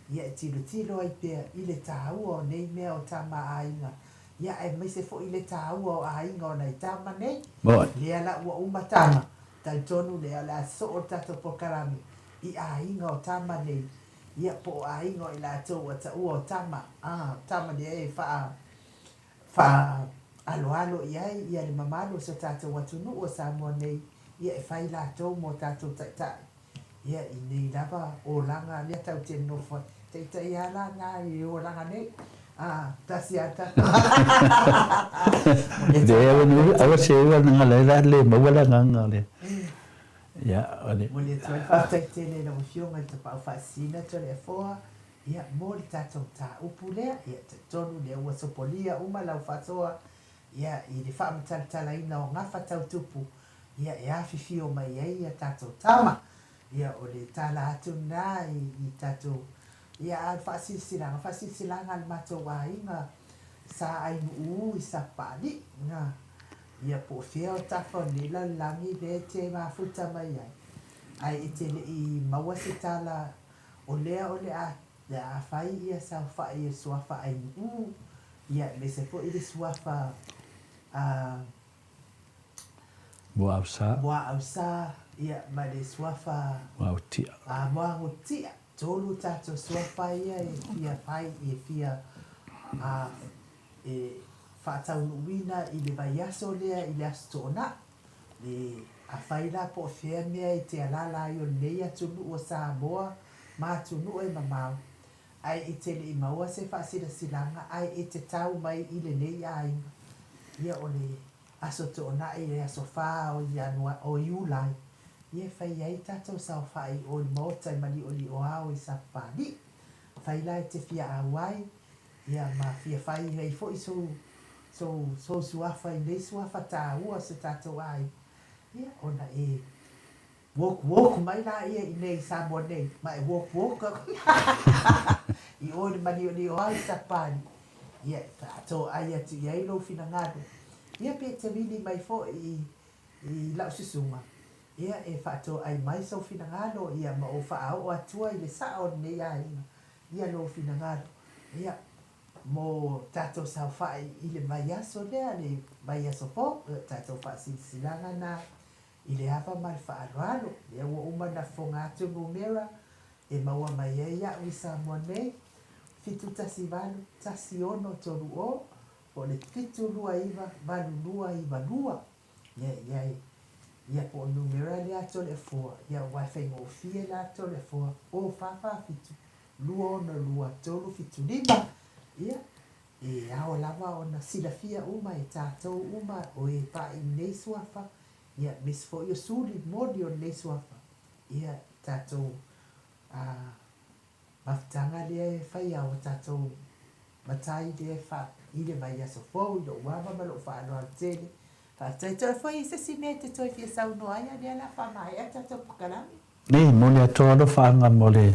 ia, e tilotilo ai pea i le taua o nei mea o tama a aiga, ia, aemaise foi le taua o aiga o nai tama nei. Lea la ua uma tama, Talitonu lea o le a soo le tatou polokalame i aiga o tama nei, ia po o aiga o i latou ua taua o tama, a, tama lea e faa, faa aloalo i ai ia le mamalu o si o tatou atunuu o Samoa nei, ia e fai latou mo tatou taitai. Ia, i nei lava olaga lea tatou te nonofo ai, taitai lava la na i olaga nei, a, tasi lava tatou. Leai, aua ne, aua se ua na le la le maua le agaga o le, ia, o le. Momoli atu ai le faafetai tele i lau Afioga i le Tapaau Faasisina Toleafoa. Ia, mo le tatou mataupu lea, ia, e talitonu lea ua sopolia uma lau faasoa, ia, i le faamatalatalaina o gafa tau tupu, ia, e afifio mai ai a tatou tama. Ia, o le tala atu lena i, i tatou, ia, a o le faasilasilaga, faasilasilaga a le matou aiga sa Ainuu i Sapapaalii, na, ia, po o fea o tafa o lenei lalolagi lea e te mafuta mai ai, ae e te le i maua se tala O lea o le a le a fai ia saofai e suafa Ainuu, ia aemaise foi le suafa a Muaausa. Muaausa, ia ma le suafa Muaautia. A Muagutia. Tolu tatou suafa ia e fia fai e fia a e faataunuuina i le vaiaso lea i le Aso Toonai. Le afai la po o fea mea e te alaala ai o lenei atunuu o Samoa ma atunuu e mamao, ae e te le i maua se faasilasilaga ae e te tau mai i lenei aiga, ia o le Aso Toonai le aso fa o Ianuari, o Iulai, ia e fai ai tatou saofai o le Maota i Maliolioao i Sapapalii. Afai la e te fia auai, Ia ma fia fai ai foi sou, sou, sou suafa i nei suafa taua o se tatou aiga, ia, ona e walk walk mai laia i nei i Samoa nei, ma e walk walk aku i o i le maliolio ai Sapani, ia, e faatoai atu i ai lou finagalo. Ia pe te vili mai foi i, i lau susuga, ia, e faatoai mai sou finagalo, ia, ma ou faaoo atua i le sao o lenei aiga, ia lou finagalo, ia, mo tatou saofai i le vaiaso lea, le vaiaso fou, o tatou faasilasilaga na i le ava ma le faaaloalo. Lea ua uma ona fofoga atu numera e maua mai ai au i Samoa nei, 718 1630, po o le 729 8292. Ia, ia, ia po o le numera lea a Toleafoa, ia aua e faigofie la Toleafoa, o 447 262 375, ia, e ao lava ona silafia uma e tatou uma o e pa'i i lenei suafa, ia, aemaise foi o suli moni o lenei suafa, ia, tatou, a, mafutaga lea e faia o tatou matai lea e fa i le vaiaso fou i lou ava ma lou faaaloalo tele. Faafetai toe foi i se isi mea e te toe fia saunoa ai, a o lea o le a faamaea tatou polokalame. Nei, mo le atoa alofaaga mo le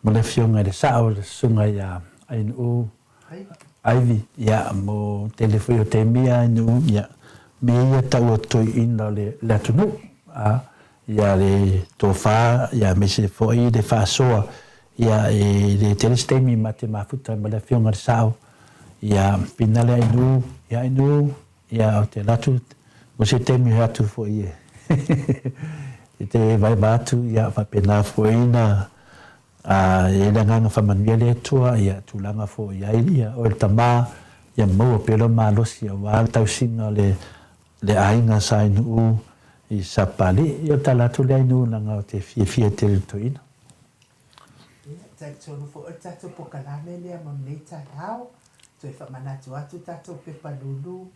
mo le afioga i le sao, le susuga ia Ainuu Ivy, ia, mo tele foi o taimi ia Ainuu, ia, me ia tau o toeaina o le le atunuu, a, ia le tofa, ia aemaise foi le faasoa, ia e le tele se taimi ma te mafuta ma le afioga i le sao, ia, finale Ainuu, ia Ainuu, Ia, ou te alu atu, mo se taimi he atu foi e i te vaeva atu, ia, faapena foi na, a, e i ai le agaga faamanuia le Atua, ia, tulaga foi i ai, ia, oe le tama, ia maua pea lou malosi aua le tausiga o le, le aiga sa Ainuu i Sapalii. Ia, o le tala atu lea Ainuu leaga ou te fiafia tele i le toeaina. Ia, talitonu foi o le tatou polokalame lea mo lenei taeao, toe faamanatu atu tatou pepa lulu,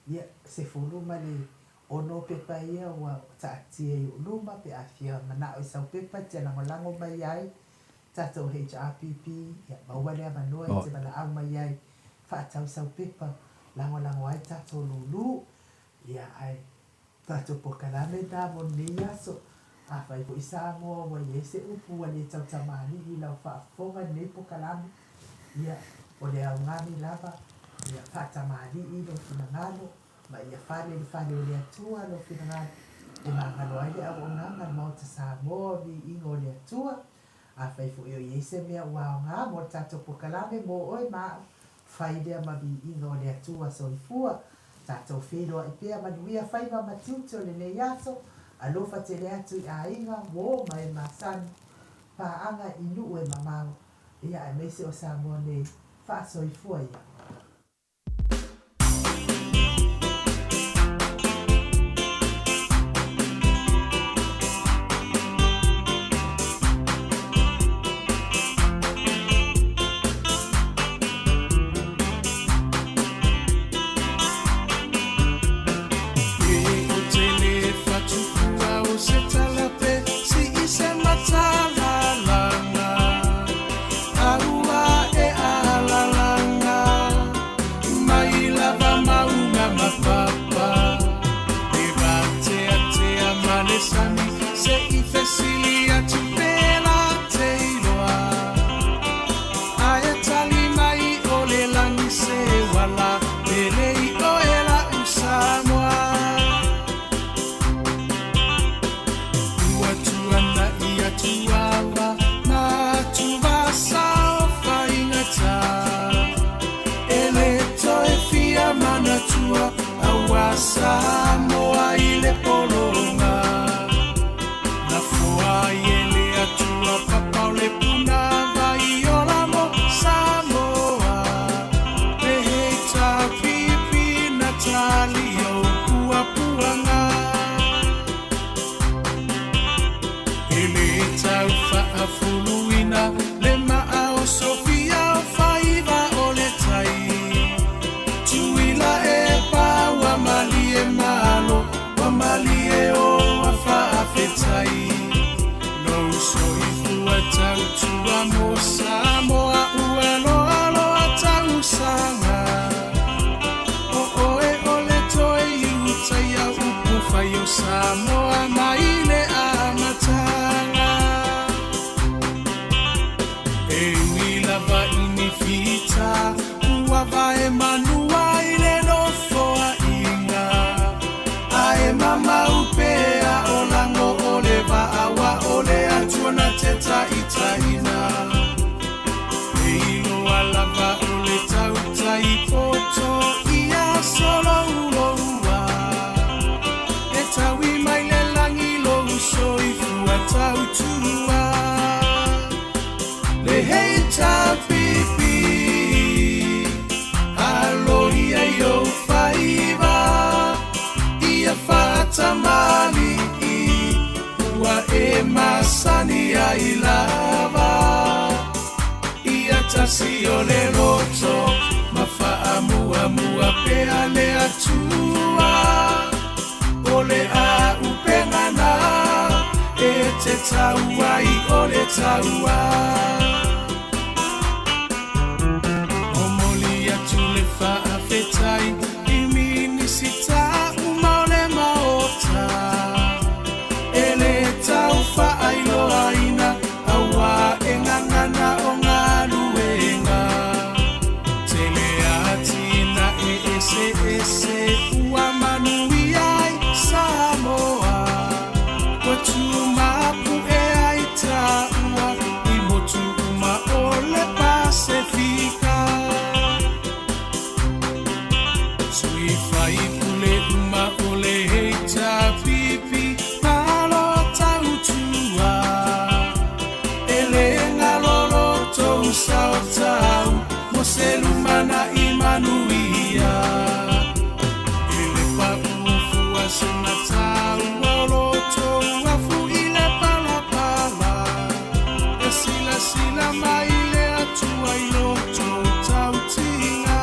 ia, 16 pepa ia ua taatia i ou luma pe a fia manao i sau pepa e te lagolago mai ai tatou HRPP, ia, maua le avanoa e te valaau mai ai, faatau sau pepa, lagolago ai tatou lulu, ia, ae Tatou polokalame na mo lenei aso. Afai foi Samoa ua i ai se upu ua le tautamalii i lau faafofoga i lenei polokalame, ia, o le augani lava, ia faatamalii lou finagalo, ma ia fale i le fale o le Atua lou finagalo, e magalo ai le auaunaga a le Maota Samoa o Viiga o le Atua. Afai foi o i ai se mea ua aoga mo le tatou polokalame mo oe ma au, fai lea ma viiga o le Atua Soifua. Tatou feiloai pea manuia faiva ma tiute o lenei aso, alofa tele atu i aiga, uo ma e masani, paaga i nuu e mamao, ia aemaise o Samoa nei, faasoifua ia. fesili atu pe la te iloa, Ae tali mai o le lagi se uala, Pele i oe la'u Samoa. Ua tuana'i atu ava ma atuvasa o faigata, E le toe fia manatua aua Samoa i le pologa. Lafo ai e le Atua papa o le punavai ola mo Samoa, Le HRPP na tali ou puapuaga. E le tau faafuluina le maa o Sofia o faiva o le tai, Tuila e pa ua malie malo, ua malie o a faafetai. Lou soifua tautua mo Samoa ua loaloa tausaga, O oe o le toe iutaia upu fai o Samoa mai le amataga. E ui lava i ni fita ua vae manua i le nofoaiga, Ae mamau pea o lago o le vaa ua o le Atua na te taitaiina. E iloa lava o le tautai poto ia solouloua, E taui mai le lagi lou soifua tautua. Le HRPP aloia i ou faiva, Ia faatamali'i ua e masani ai lava. Ia tasi o le loto ma faamuamua pea le Atua, O le auupega na e te tau ai o le taua. Momoli atu le faafetai i Minisita uma o le Maota, E le tau faailoaina auā e gagana o galuega. Tele atinae eseese ua manuia ai Samoa, Ua tumapu'e ai taua i motu uma o le Pasefika. Sui faipule uma o le HRPP malo tautua, E le galo lo tou sao tau mo se lumana'i manuia. E le paʻu fua se gata ua o lo tou afu i le palapala, E silasila mai le Atua i lo tou tautiga.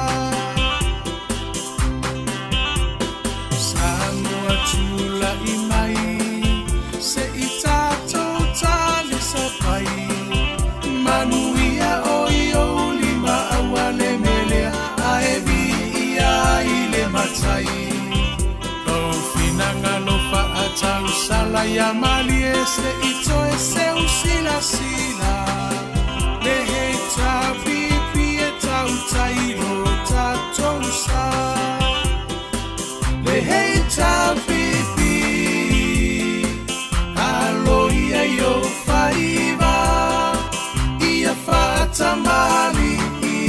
Samoa tula'i mai se i tatou talisapai, Manuia o i ou lima aua le melea ae viia ai le Matai. Lou finagalo faatausala ia malie se i toe seu silasila, Le HRPP e tautai lo tatou sa. Le HRPP aloia i ou faiva, Ia faatamali'i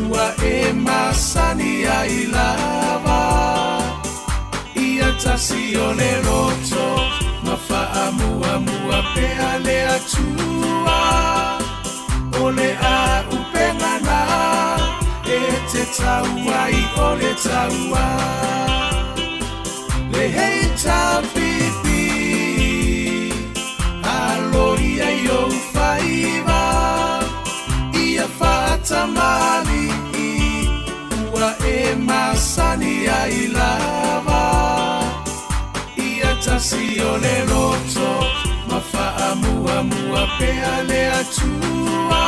ua e masani ai lava. Ia tasi o le loto ma faamuamua pea le Atua, O le auupega na e te tau ai o le taua. Le HRPP aloia i ou faiva, Ia faatamali'i ua e masani ai lava. Ia tasi o le loto ma faamuamua pea le Atua,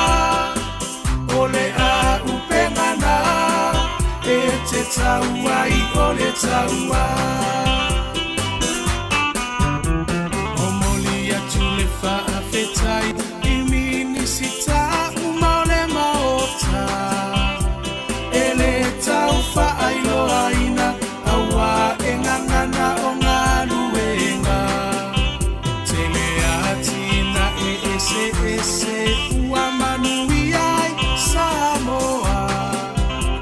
O le auupega na e te tau ai o le taua. Momoli atu Faafetai i Minisita uma o le Maota, e le tau faailoaina aua e gagana o galuega. Tele atinae eseese ua manuia ai Samoa,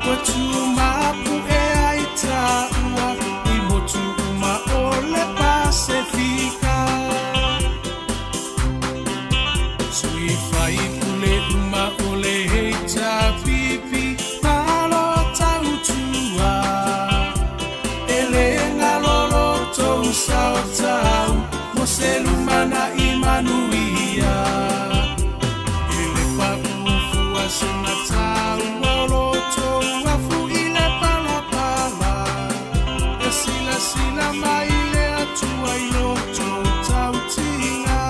ua tumapu'e ai taua i motu uma o le Pasefika. Sui faipule uma o le HRPP, malo tautua, e le galo lo tou sao tau mo se lumanai manuia. I le paʻu fua sina taua o lo tou afu i le palapala, e silasila mai le Atua i lo tou tautiga.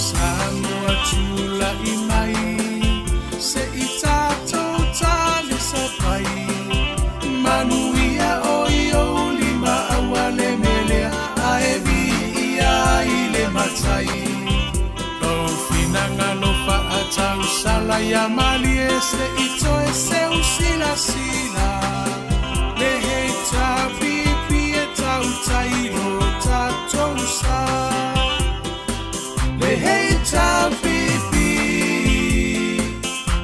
Samoa tula'i mai se i tatou talisapai, manuia o i ou lima aua le melea ae viia ai le Matai. Lou finagalo faatausala ia malie se i toe seu silasila le HRPP e tautai lo tatou sa. Le HRPP,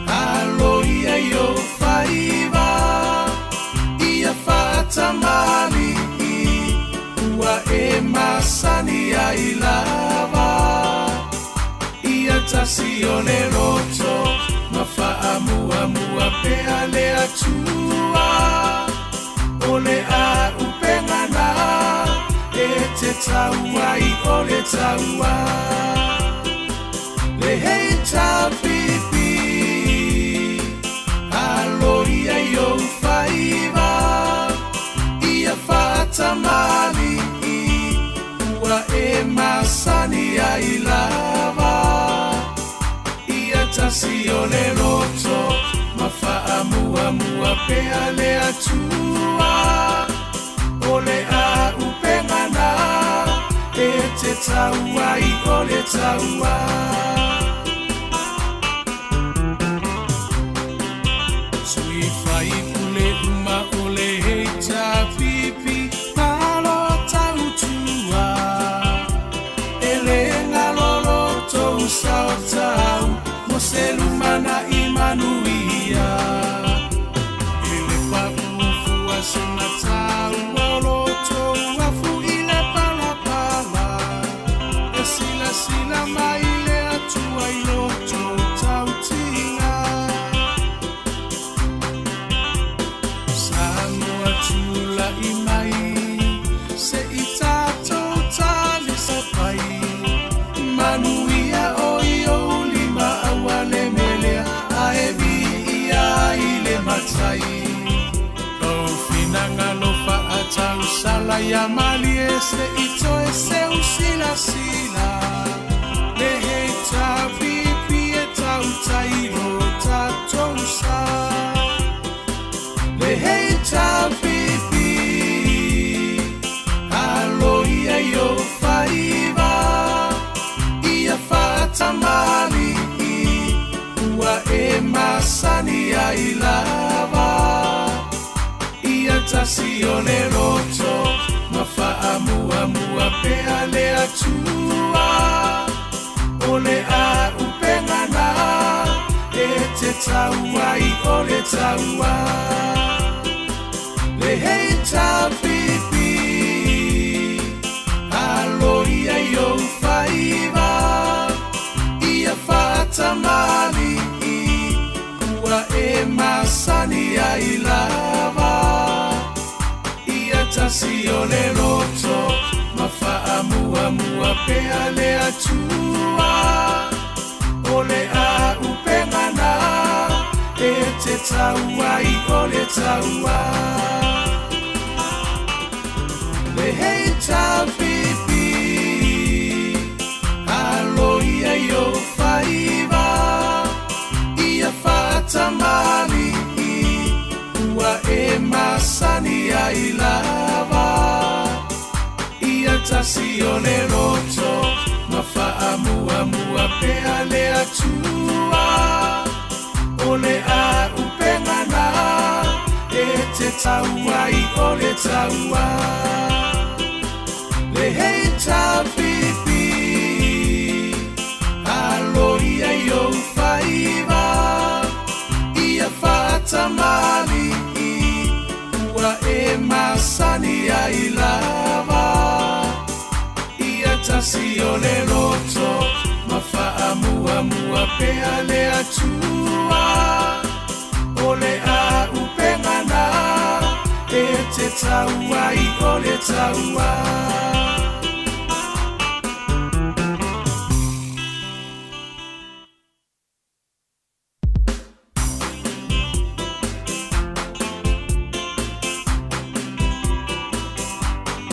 alo ia i ou faiva, ia faatamali'i ua e masani ai lava. Ia tasi o le loto ma faamuamua pea le Atua, o le auupega na e te tau ai o le taua. Le HRPP, alo ia i ou faiva, ia faatamali'i ua e masani ai lava. Ia tasi o le loto ma faamuamua pea le Atua, o le auupega na e te tau ai o le taua. Sui faipule uma o le HRPP, malo tautua, e le galo lo tou sao tau mo se lumanai manuia. I le paʻu fua sina taua o lo tou afu i le palapala, e silasila mai le Atua i lo tou tautiga. Samoa tula'i mai se i tatou talisapai, manuia o i ou lima aua le melea ae viia ai le Matai. Lou finagalo faatausala ia malie se i toe seu silasila le HRPP e tautai lo tatou sa. Le HRPP, alo ia i ou faiva, ia faatamali'i ua e masani ai lava. Ia tasi o le loto ma faamuamua pea le Atua, o le auupega na e te tau ai o le taua. Le HRPP, alo ia i ou faiva, ia faatamali'i ua e masani ai lava. Ia tasi o le loto ma faamuamua pea le Atua, o le auupega na e te tau ai o le taua. Le HRPP, alo ia i ou faiva, ia faatamali'i ua e masani ai lava. Ia tasi tasi o le loto ma faamuamua pea le Atua. O le auupega na e te tau ai o le taua. Le HRPP, alo ia i ou faiva, ia faatamalii, ua e masani ai lava. Ia tasi o le loto ma faamuamua pea le Atua. O le auupega na e te tau ai o le taua.